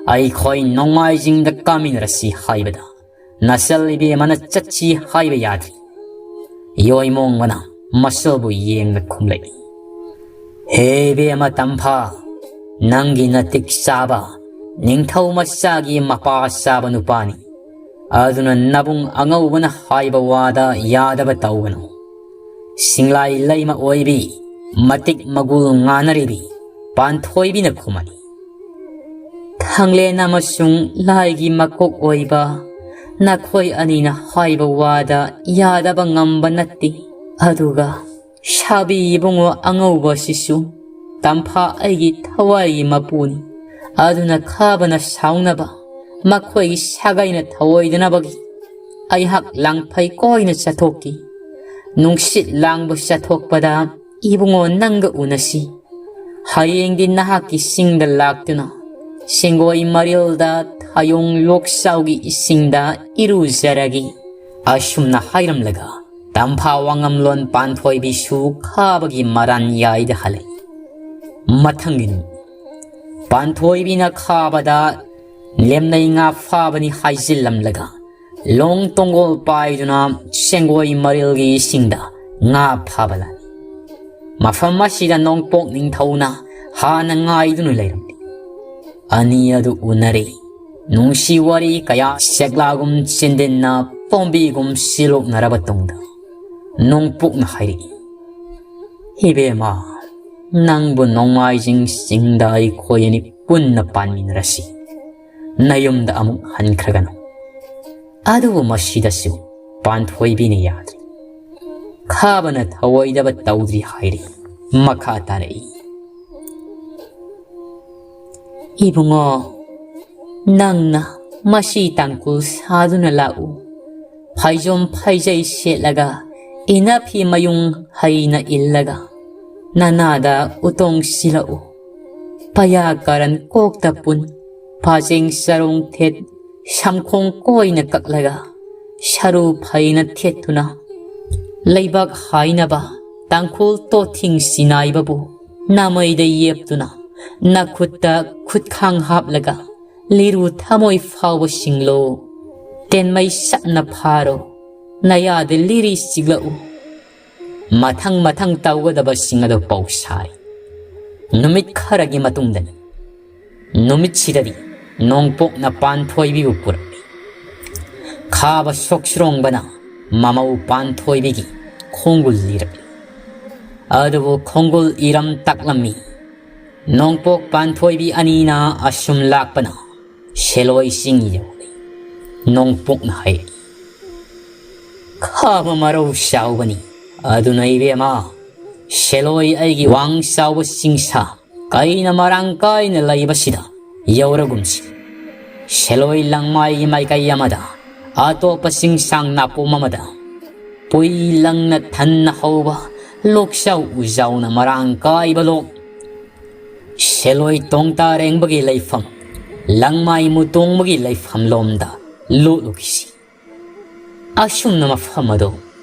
ꯑꯩꯈꯣꯏ ꯅꯣꯡꯃꯥꯏꯖꯤꯡꯗ ꯀꯥꯃꯤꯟꯅꯔꯁꯤ ꯍꯥꯏꯕꯗ ꯅꯆꯜ ꯏꯕꯦꯝꯃꯅ ꯆꯠꯁꯤ ꯍꯥꯏꯕ ꯌꯥꯗ꯭ꯔꯤ꯫" ꯌꯣꯏꯃꯣꯡꯕꯅ ꯃꯆꯜꯕꯨ ꯌꯦꯡꯅ ꯈꯨꯝꯂꯛꯏ, "ꯍꯦ ꯏꯕꯦꯝꯃ ꯇꯝꯐꯥ, ꯅꯪꯒꯤ ꯅꯇꯤꯛ ꯆꯥꯕ ꯅꯤꯡꯊꯧ ꯃꯆꯥꯒꯤ ꯃꯄꯥ ꯆꯥꯕ ꯅꯨꯄꯥꯅꯤ꯫ ꯑꯗꯨꯅ ꯅꯕꯨꯡ ꯑꯉꯧꯕꯅ ꯍꯥꯏꯕ ꯋꯥꯗ ꯌꯥꯗꯕ ꯇꯧꯒꯅꯨ꯫" ꯁꯤꯡꯂꯥꯏ ꯂꯩꯃ ꯑꯣꯏꯕꯤ, ꯃꯇꯤꯛ ꯃꯒꯨꯜ ꯉꯥꯅꯔꯤꯕꯤ ꯄꯥꯟꯊꯣꯏꯕꯤꯅ ꯈꯨꯝꯃꯛꯏ, "ꯊꯥꯡꯂꯦꯟ ꯑꯃꯁꯨꯡ ꯂꯥꯏꯒꯤ ꯃꯀꯣꯛ ꯑꯣꯏꯕ ꯅꯈꯣꯏ ꯑꯅꯤꯅ ꯍꯥꯏꯕ ꯋꯥꯗ ꯌꯥꯗꯕ ꯉꯝꯕ ꯅꯠꯇꯦ꯫ ꯑꯗꯨꯒ ꯁꯥꯕꯤ ꯏꯕꯨꯡꯉꯣ ꯑꯉꯧꯕ ꯑꯁꯤꯁꯨ ꯇꯝꯐꯥ ꯑꯩꯒꯤ ꯊꯋꯥꯏꯒꯤ ꯃꯄꯨꯅꯤ꯫ ꯑꯗꯨꯅ ꯈꯥꯕꯅ ꯁꯥꯎꯅꯕ ꯃꯈꯣꯏꯒꯤ ꯁꯥꯒꯩꯅ ꯊꯧꯑꯣꯏꯗꯅꯕꯒꯤ ꯑꯩꯍꯥꯛ ꯂꯥꯡꯐꯩ ꯀꯣꯏꯅ ꯆꯠꯊꯣꯛꯈꯤ꯫ ꯅꯨꯡꯁꯤꯠ ꯂꯥꯡꯕ ꯆꯠꯊꯣꯛꯄꯗ ꯏꯕꯨꯡꯉꯣ ꯅꯪꯒ ꯎꯅꯁꯤ꯫ ꯍꯌꯦꯡꯗꯤ ꯅꯍꯥꯛꯀꯤ ꯆꯤꯡꯗ ꯂꯥꯛꯇꯨꯅ ꯁꯦꯡꯒꯣꯏ ꯃꯔꯤꯜꯗ ꯊꯥꯌꯣꯡ ꯂꯣꯛꯆꯥꯎꯒꯤ ꯏꯁꯤꯡꯗ ꯏꯔꯨꯖꯔꯒꯦ꯫" ꯑꯁꯨꯝꯅ ꯍꯥꯏꯔꯝꯂꯒ ꯇꯝꯐꯥ ꯋꯥꯉꯝꯂꯣꯟ ꯄꯥꯟꯊꯣꯏꯕꯤꯁꯨ ꯈꯥꯕꯒꯤ ꯃꯔꯥꯟ ꯌꯥꯏꯗ ꯍꯜꯂꯛꯏ꯫ ꯃꯊꯪꯒꯤ ꯅꯨꯃꯤꯠ ꯄꯥꯟꯊꯣꯏꯕꯤꯅ ꯈꯥꯕꯗ ꯂꯦꯝꯅꯩ ꯉꯥ ꯐꯥꯕꯅꯤ ꯍꯥꯏꯖꯤꯜꯂꯝꯂꯒ ꯂꯣꯡ ꯇꯣꯡꯒꯣꯜ ꯄꯥꯏꯗꯨꯅ ꯁꯦꯡꯒꯣꯏ ꯃꯔꯤꯜꯒꯤ ꯏꯁꯤꯡꯗ ꯉꯥ ꯐꯥꯕ ꯂꯥꯛꯏ꯫ ꯃꯐꯝ ꯑꯁꯤꯗ ꯅꯣꯡꯄꯣꯛ ꯅꯤꯡꯊꯧꯅ ꯍꯥꯟꯅ ꯉꯥꯏꯗꯨꯅ ꯂꯩꯔꯝꯂꯤ꯫ ꯑꯅꯤ ꯑꯗꯨ ꯎꯅꯔꯦ꯫ ꯅꯨꯡꯁꯤ ꯋꯥꯔꯤ ꯀꯌꯥ ꯁꯦꯛꯂꯥꯒꯨꯝ ꯆꯤꯟꯗꯤꯟꯅ ꯄꯣꯝꯕꯤꯒꯨꯝ ꯁꯤꯂꯣꯛꯅꯔꯕ ꯇꯨꯡꯗ ꯅꯣꯡꯄꯣꯛꯅ ꯍꯥꯏꯔꯛꯏ, "ꯏꯕꯦꯝꯃ, ꯅꯪꯕꯨ ꯅꯣꯡꯃꯥꯏꯖꯤꯡ ꯆꯤꯡꯗ ꯑꯩꯈꯣꯏ ꯑꯅꯤ ꯄꯨꯟꯅ ꯄꯥꯟꯃꯤꯟꯅꯔꯁꯤ꯫" ꯅꯌꯨꯝꯗ ꯑꯃꯨꯛ ꯍꯟꯈ꯭ꯔꯒꯅꯨ꯫ ꯑꯗꯨꯕꯨ ꯃꯁꯤꯗꯁꯨ ꯄꯥꯟꯊꯣꯏꯕꯤꯅ ꯌꯥꯗ꯭ꯔꯦ꯫ ꯈꯥꯕꯅ ꯊꯧꯑꯣꯏꯗꯕ ꯇꯧꯗ꯭ꯔꯤ ꯍꯥꯏꯔꯤ꯫ ꯃꯈꯥ ꯇꯥꯔꯛꯏ, "ꯏꯕꯨꯡꯉꯣ, ꯅꯪꯅ ꯃꯁꯤ ꯇꯥꯡꯀꯨꯜ ꯁꯥꯗꯨꯅ ꯂꯥꯛꯎ꯫ ꯐꯩꯖꯣꯝ ꯐꯩꯖꯩ ꯁꯦꯠꯂꯒ, ꯏꯅꯐꯤ ꯃꯌꯨꯡ ꯍꯩꯅ ꯏꯜꯂꯒ, ꯅꯅꯥꯗ ꯎꯇꯣꯡ ꯁꯤꯜꯂꯛꯎ꯫ ꯄꯌꯥ ꯀꯥꯔꯟ ꯀꯣꯛꯇ ꯄꯨꯟ, ꯐꯥꯖꯦꯡ ꯆꯔꯣꯡ ꯊꯦꯠ, ꯁꯝꯈꯣꯡ ꯀꯣꯏꯅ ꯀꯛꯂꯒ, ꯁꯔꯨ ꯐꯩꯅ ꯊꯦꯠꯇꯨꯅ, ꯂꯩꯕꯥꯛ ꯍꯥꯏꯅꯕ ꯇꯥꯡꯈꯨꯜ ꯇꯣꯊꯤꯡ ꯁꯤꯅꯥꯏꯕꯕꯨ ꯅꯥꯃꯩꯗ ꯌꯦꯞꯇꯨꯅ, ꯅꯈꯨꯠꯇ ꯈꯨꯠꯈꯥꯡ ꯍꯥꯞꯂꯒ, ꯂꯤꯔꯨ ꯊꯃꯣꯏ ꯐꯥꯎꯕ ꯁꯤꯡꯂꯣ꯫ ꯇꯦꯟꯃꯩ ꯁꯠꯅ ꯐꯥꯔꯣ꯫ ꯅꯌꯥꯗ ꯂꯤꯔꯤ ꯆꯤꯛꯂꯛꯎ꯫" ꯃꯊꯪ ꯃꯊꯪ ꯇꯧꯒꯗꯕꯁꯤꯡ ꯑꯗꯨ ꯄꯥꯎ ꯁꯥꯔꯤ꯫ ꯅꯨꯃꯤꯠ ꯈꯔꯒꯤ ꯃꯇꯨꯡꯗꯅꯤ꯫ ꯅꯨꯃꯤꯠꯁꯤꯗꯗꯤ ꯅꯣꯡꯄꯣꯛꯅ ꯄꯥꯟꯊꯣꯏꯕꯤꯕꯨ ꯄꯨꯔꯛꯂꯤ꯫ ꯈꯥꯕ ꯁꯣꯛꯁꯤꯔꯣꯡꯕꯅ ꯃꯃꯧ ꯄꯥꯟꯊꯣꯏꯕꯤꯒꯤ ꯈꯣꯡꯒꯨꯜ ꯂꯤꯔꯛꯂꯤ꯫ ꯑꯗꯨꯕꯨ ꯈꯣꯡꯒꯨꯜ ꯏꯔꯝ ꯇꯥꯛꯂꯝꯃꯤ꯫ ꯅꯣꯡꯄꯣꯛ ꯄꯥꯟꯊꯣꯏꯕꯤ ꯑꯅꯤꯅ ꯑꯁꯨꯝ ꯂꯥꯛꯄꯅ ꯁꯦꯂꯣꯏ ꯆꯤꯡ ꯌꯧꯔꯦ꯫ ꯅꯣꯡꯄꯣꯛꯅ ꯍꯥꯏꯔꯛꯏ, "ꯈꯥꯕ ꯃꯔꯧ ꯆꯥꯎꯕꯅꯤ꯫ ꯑꯗꯨꯅ ꯏꯕꯦꯝꯃ, ꯁꯦꯂꯣꯏ ꯑꯩꯒꯤ ꯋꯥꯡ ꯆꯥꯎꯕ ꯆꯤꯡꯁꯥ ꯀꯩꯅ ꯃꯔꯥꯡ ꯀꯥꯏꯅ ꯂꯩꯕꯁꯤꯗ ꯌꯧꯔꯒꯨꯝꯁꯤ꯫ ꯁꯦꯂꯣꯏ ꯂꯪꯃꯥꯏꯒꯤ ꯃꯥꯏꯀꯩ ꯑꯃꯗ, ꯑꯇꯣꯞꯄ ꯆꯤꯡꯁꯥꯡ ꯅꯥꯄꯣꯝ ꯑꯃꯗ, ꯄꯨꯏ ꯂꯪꯅ ꯊꯟꯅ ꯍꯧꯕ ꯂꯣꯛꯆꯥꯎ ꯎꯖꯥꯎꯅ ꯃꯔꯥꯡ ꯀꯥꯏꯕ ꯂꯣꯛ, ꯁꯦꯂꯣꯏ ꯇꯣꯡꯇꯥꯔꯦꯡꯕꯒꯤ ꯂꯩꯐꯝ, ꯂꯪꯃꯥꯏ ꯃꯨꯇꯣꯡꯕꯒꯤ ꯂꯩꯐꯝ ꯂꯣꯝꯗ ꯂꯣꯠꯂꯨꯈꯤꯁꯤ꯫" ꯑꯁꯨꯝꯅ ꯃꯐꯝ ꯑꯗꯨ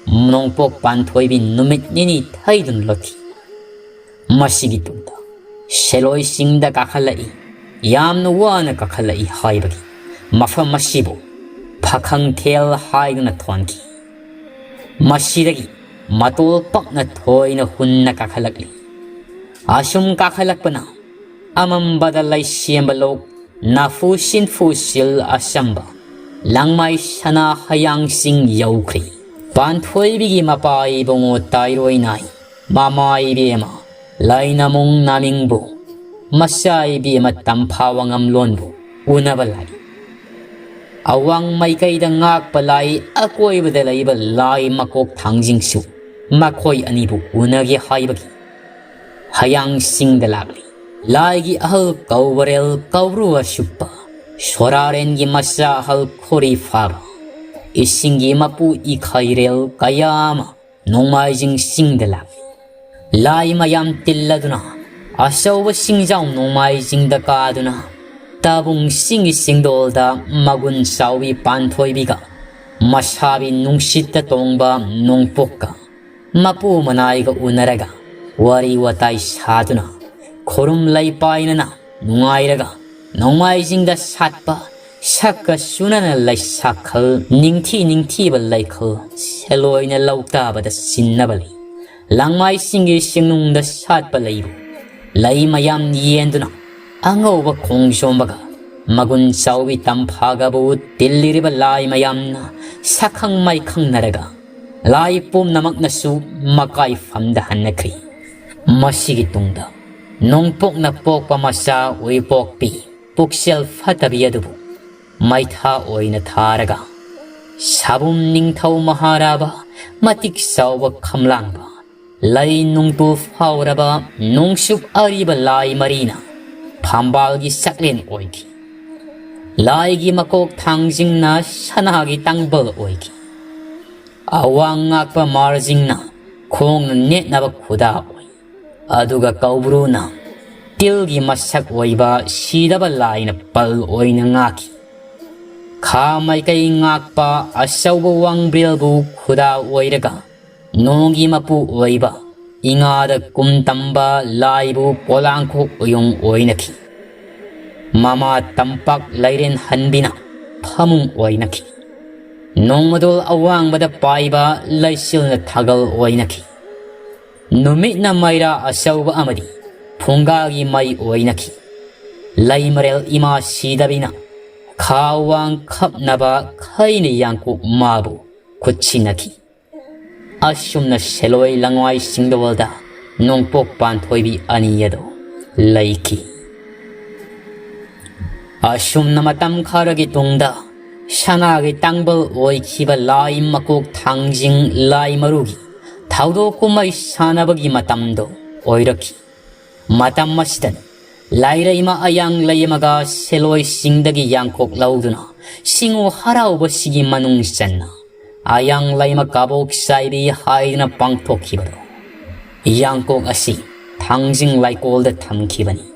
ꯅꯣꯡꯄꯣꯛ ꯄꯥꯟꯊꯣꯏꯕꯤ ꯅꯨꯃꯤꯠ ꯅꯤꯅꯤ ꯊꯩꯗꯨꯅ ꯂꯣꯠꯈꯤ꯫ ꯃꯁꯤꯒꯤ ꯇꯨꯡꯗ ꯁꯦꯂꯣꯏꯁꯤꯡꯗ ꯀꯥꯈꯠꯂꯛꯏ, ꯌꯥꯝꯅ ꯋꯥꯅ ꯀꯥꯈꯠꯂꯛꯏ ꯍꯥꯏꯕꯒꯤ ꯃꯐꯝ ꯑꯁꯤꯕꯨ ꯐꯈꯪꯊꯦꯜ ꯍꯥꯏꯗꯨꯅ ꯊꯣꯟꯈꯤ꯫ ꯃꯁꯤꯗꯒꯤ ꯃꯇꯣꯜ ꯄꯛꯅ ꯊꯣꯏꯅ ꯍꯨꯟꯅ ꯀꯥꯈꯠꯂꯛꯂꯤ꯫ ꯑꯁꯨꯝ ꯀꯥꯈꯠꯂꯛꯄꯅ ꯑꯃꯝꯕꯗ ꯂꯩꯁꯦꯝꯕ ꯂꯣꯛ, ꯅꯥꯐꯨ ꯁꯤꯟꯐꯨ ꯁꯤꯜ ꯑꯆꯝꯕ, ꯂꯥꯡꯃꯥꯏ ꯁꯅꯥ ꯍꯌꯥꯡꯁꯤꯡ ꯌꯧꯈ꯭ꯔꯦ꯫ ꯄꯥꯟꯊꯣꯏꯕꯤꯒꯤ ꯃꯄꯥ ꯏꯕꯨꯡꯉꯣ ꯇꯥꯏꯔꯣꯏ ꯅꯥꯏ, ꯃꯃꯥ ꯏꯕꯦꯝꯃ ꯂꯥꯏꯅꯃꯣꯡ ꯅꯥꯃꯤꯡꯕꯨ, ꯃꯆꯥ ꯏꯕꯦꯝꯃ ꯇꯝꯐꯥ ꯋꯥꯉꯝꯂꯣꯟꯕꯨ, ꯎꯅꯕ ꯂꯥꯛꯏ꯫ ꯑꯋꯥꯡ ꯃꯥꯏꯀꯩꯗ ꯉꯥꯛꯄ ꯂꯥꯏ ꯑꯀꯣꯏꯕꯗ ꯂꯩꯕ ꯂꯥꯏ ꯃꯀꯣꯛ ꯊꯥꯡꯁꯤꯡꯁꯨ ꯃꯈꯣꯏ ꯑꯅꯤꯕꯨ ꯎꯅꯒꯦ ꯍꯥꯏꯕꯒꯤ ꯍꯌꯥꯡꯁꯤꯡꯗ ꯂꯥꯛꯂꯤ꯫ ꯂꯥꯏꯒꯤ ꯑꯍꯜ ꯀꯧꯕꯔꯦꯜ ꯀꯧꯕ꯭ꯔꯨ ꯑꯁꯨꯞꯄ, ꯁꯣꯔꯥꯔꯦꯟꯒꯤ ꯃꯆꯥ ꯑꯍꯜ ꯈꯣꯔꯤ ꯐꯥꯕ, ꯏꯁꯤꯡꯒꯤ ꯃꯄꯨ ꯏꯈꯩꯔꯦꯜ ꯀꯌꯥ ꯑꯃ ꯅꯣꯡꯃꯥꯏꯖꯤꯡ ꯆꯤꯡꯗ ꯂꯥꯛꯂꯤ꯫ ꯂꯥꯏ ꯃꯌꯥꯝ ꯇꯤꯜꯂꯗꯨꯅ ꯑꯆꯧꯕ ꯆꯤꯡꯖꯥꯎ ꯅꯣꯡꯃꯥꯏꯖꯤꯡꯗ ꯀꯥꯗꯨꯅ ꯇꯥꯕꯨꯡ ꯆꯤꯡꯒꯤ ꯆꯤꯡꯗꯣꯜꯗ ꯃꯒꯨꯟ ꯆꯥꯎꯕꯤ ꯄꯥꯟꯊꯣꯏꯕꯤꯒ ꯃꯁꯥꯕꯤ ꯅꯨꯡꯁꯤꯠꯇ ꯇꯣꯡꯕ ꯅꯣꯡꯄꯣꯛꯀ ꯃꯄꯨ ꯃꯅꯥꯏꯒ ꯎꯅꯔꯒ ꯋꯥꯔꯤ ꯋꯥꯇꯥꯏ ꯁꯥꯗꯨꯅ ꯈꯨꯔꯨꯝ ꯂꯩ ꯄꯥꯏꯅꯅ ꯅꯨꯡꯉꯥꯏꯔꯒ ꯅꯣꯡꯃꯥꯏꯖꯤꯡꯗ ꯁꯥꯠꯄ ꯁꯛꯀ ꯆꯨꯅꯅ ꯂꯩꯁꯥꯈꯜ ꯅꯤꯡꯊꯤ ꯅꯤꯡꯊꯤꯕ ꯂꯩꯈꯜ ꯁꯦꯂꯣꯏꯅ ꯂꯧꯇꯥꯕꯗ ꯁꯤꯟꯅꯕ ꯂꯩ꯫ ꯂꯥꯡꯃꯥꯏꯁꯤꯡꯒꯤ ꯆꯤꯡꯅꯨꯡꯗ ꯁꯥꯠꯄ ꯂꯩꯕꯨ ꯂꯩ ꯃꯌꯥꯝ ꯌꯦꯟꯗꯨꯅ ꯑꯉꯧꯕ ꯈꯣꯡꯖꯣꯝꯕꯒ ꯃꯒꯨꯟ ꯆꯥꯎꯕꯤ ꯇꯝꯐꯥꯒꯕꯨ ꯇꯤꯜꯂꯤꯔꯤꯕ ꯂꯥꯏ ꯃꯌꯥꯝꯅ ꯁꯛꯈꯪ ꯃꯥꯏꯈꯪꯅꯔꯒ ꯂꯥꯏ ꯄꯨꯝꯅꯃꯛꯅꯁꯨ ꯃꯀꯥꯏ ꯐꯝꯗ ꯍꯟꯅꯈ꯭ꯔꯤ꯫ ꯃꯁꯤꯒꯤ ꯇꯨꯡꯗ ꯅꯣꯡꯄꯣꯛꯅ ꯄꯣꯛꯄ ꯃꯆꯥ ꯎꯏꯄꯣꯛꯄꯤ ꯄꯨꯛꯆꯦꯜ ꯐꯠꯇꯕꯤ ꯑꯗꯨꯕꯨ ꯃꯩꯊꯥ ꯑꯣꯏꯅ ꯊꯥꯔꯒ ꯁꯥꯕꯨꯝ ꯅꯤꯡꯊꯧ ꯃꯍꯥꯔꯥꯕ ꯃꯇꯤꯛ ꯆꯥꯎꯕ ꯈꯝꯂꯥꯡꯕ ꯂꯩ ꯅꯨꯡꯇꯨ ꯐꯥꯎꯔꯕ ꯅꯣꯡꯆꯨꯞ ꯑꯔꯤꯕ ꯂꯥꯏ ꯃꯔꯤꯅ ꯐꯝꯕꯥꯜꯒꯤ ꯁꯛꯂꯦꯟ ꯑꯣꯏꯈꯤ꯫ ꯂꯥꯏꯒꯤ ꯃꯀꯣꯛ ꯊꯥꯡꯖꯤꯡꯅ ꯁꯅꯥꯒꯤ ꯇꯥꯡꯕꯜ ꯑꯣꯏꯈꯤ꯫ ꯑꯋꯥꯡ ꯉꯥꯛꯄ ꯃꯥꯔꯖꯤꯡꯅ ꯈꯣꯡꯅ ꯅꯦꯠꯅꯕ ꯈꯨꯗꯥ ꯑꯣꯏ꯫ ꯑꯗꯨꯒ ꯀꯧꯕ꯭ꯔꯨꯅ ꯇꯤꯜꯒꯤ ꯃꯁꯛ ꯑꯣꯏꯕ ꯁꯤꯗꯕ ꯂꯥꯏꯅ ꯄꯜ ꯑꯣꯏꯅ ꯉꯥꯛꯈꯤ꯫ ꯈꯥ ꯃꯥꯏꯀꯩ ꯉꯥꯛꯄ ꯑꯆꯧꯕ ꯋꯥꯡꯕ꯭ꯔꯦꯜꯕꯨ ꯈꯨꯗꯥ ꯑꯣꯏꯔꯒ ꯅꯣꯡꯒꯤ ꯃꯄꯨ ꯑꯣꯏꯕ ꯏꯉꯥꯗ ꯀꯨꯝ ꯇꯝꯕ ꯂꯥꯏꯕꯨ ꯄꯣꯂꯥꯡꯈꯣꯛ ꯎꯌꯨꯡ ꯑꯣꯏꯅꯈꯤ꯫ ꯃꯃꯥ ꯇꯝꯄꯥꯛ ꯂꯩꯔꯦꯟ ꯍꯟꯕꯤꯅ ꯐꯃꯨꯡ ꯑꯣꯏꯅꯈꯤ꯫ ꯅꯣꯡꯃꯗꯣꯜ ꯑꯋꯥꯡꯕꯗ ꯄꯥꯏꯕ ꯂꯩꯆꯤꯜꯅ ꯊꯥꯒꯜ ꯑꯣꯏꯅꯈꯤ꯫ ꯅꯨꯃꯤꯠꯅ ꯃꯩꯔꯥ ꯑꯆꯧꯕ ꯑꯃꯗꯤ ꯐꯨꯡꯒꯥꯒꯤ ꯃꯩ ꯑꯣꯏꯅꯈꯤ꯫ ꯂꯩꯃꯔꯦꯜ ꯏꯃꯥ ꯁꯤꯗꯕꯤꯅ ꯈꯥ ꯋꯥꯡ ꯈꯞꯅꯕ ꯈꯩꯅ ꯌꯥꯡꯀꯣꯛ ꯃꯥꯕꯨ ꯈꯨꯠꯁꯤꯟꯅꯈꯤ꯫ ꯑꯁꯨꯝꯅ ꯁꯦꯂꯣꯏ ꯂꯪꯋꯥꯏ ꯁꯤꯡꯗꯣꯜꯗ ꯅꯣꯡꯄꯣꯛ ꯄꯥꯟꯊꯣꯏꯕꯤ ꯑꯅꯤ ꯑꯗꯨ ꯂꯩꯈꯤ꯫ ꯑꯁꯨꯝꯅ ꯃꯇꯝ ꯈꯔꯒꯤ ꯇꯨꯡꯗ ꯁꯅꯥꯒꯤ ꯇꯥꯡꯕꯜ ꯑꯣꯏꯈꯤꯕ ꯂꯥꯏ ꯃꯀꯣꯛ ꯊꯥꯡꯖꯤꯡ ꯂꯥꯏ ꯃꯔꯨꯒꯤ ꯊꯧꯗꯣꯛ ꯀꯨꯝꯍꯩ ꯁꯥꯟꯅꯕꯒꯤ ꯃꯇꯝꯗꯣ ꯑꯣꯏꯔꯛꯈꯤ꯫ ꯃꯇꯝ ꯑꯁꯤꯗꯅꯤ ꯂꯥꯏꯔꯩꯃ ꯑꯌꯥꯡ ꯂꯩꯃꯒ ꯁꯦꯂꯣꯏꯁꯤꯡꯗꯒꯤ ꯌꯥꯡꯀꯣꯛ ꯂꯧꯗꯨꯅ ꯁꯤꯡꯎ ꯍꯔꯥꯎꯕꯁꯤꯒꯤ ꯃꯅꯨꯡ ꯆꯟꯅ ꯑꯌꯥꯡ ꯂꯩꯃ ꯀꯕꯣꯛ ꯆꯥꯏꯕꯤ ꯍꯥꯏꯗꯨꯅ ꯄꯥꯡꯊꯣꯛꯈꯤꯕꯗꯣ꯫ ꯌꯥꯡꯀꯣꯛ ꯑꯁꯤ ꯊꯥꯡꯖꯤꯡ ꯂꯥꯏꯀꯣꯜꯗ ꯊꯝꯈꯤꯕꯅꯤ꯫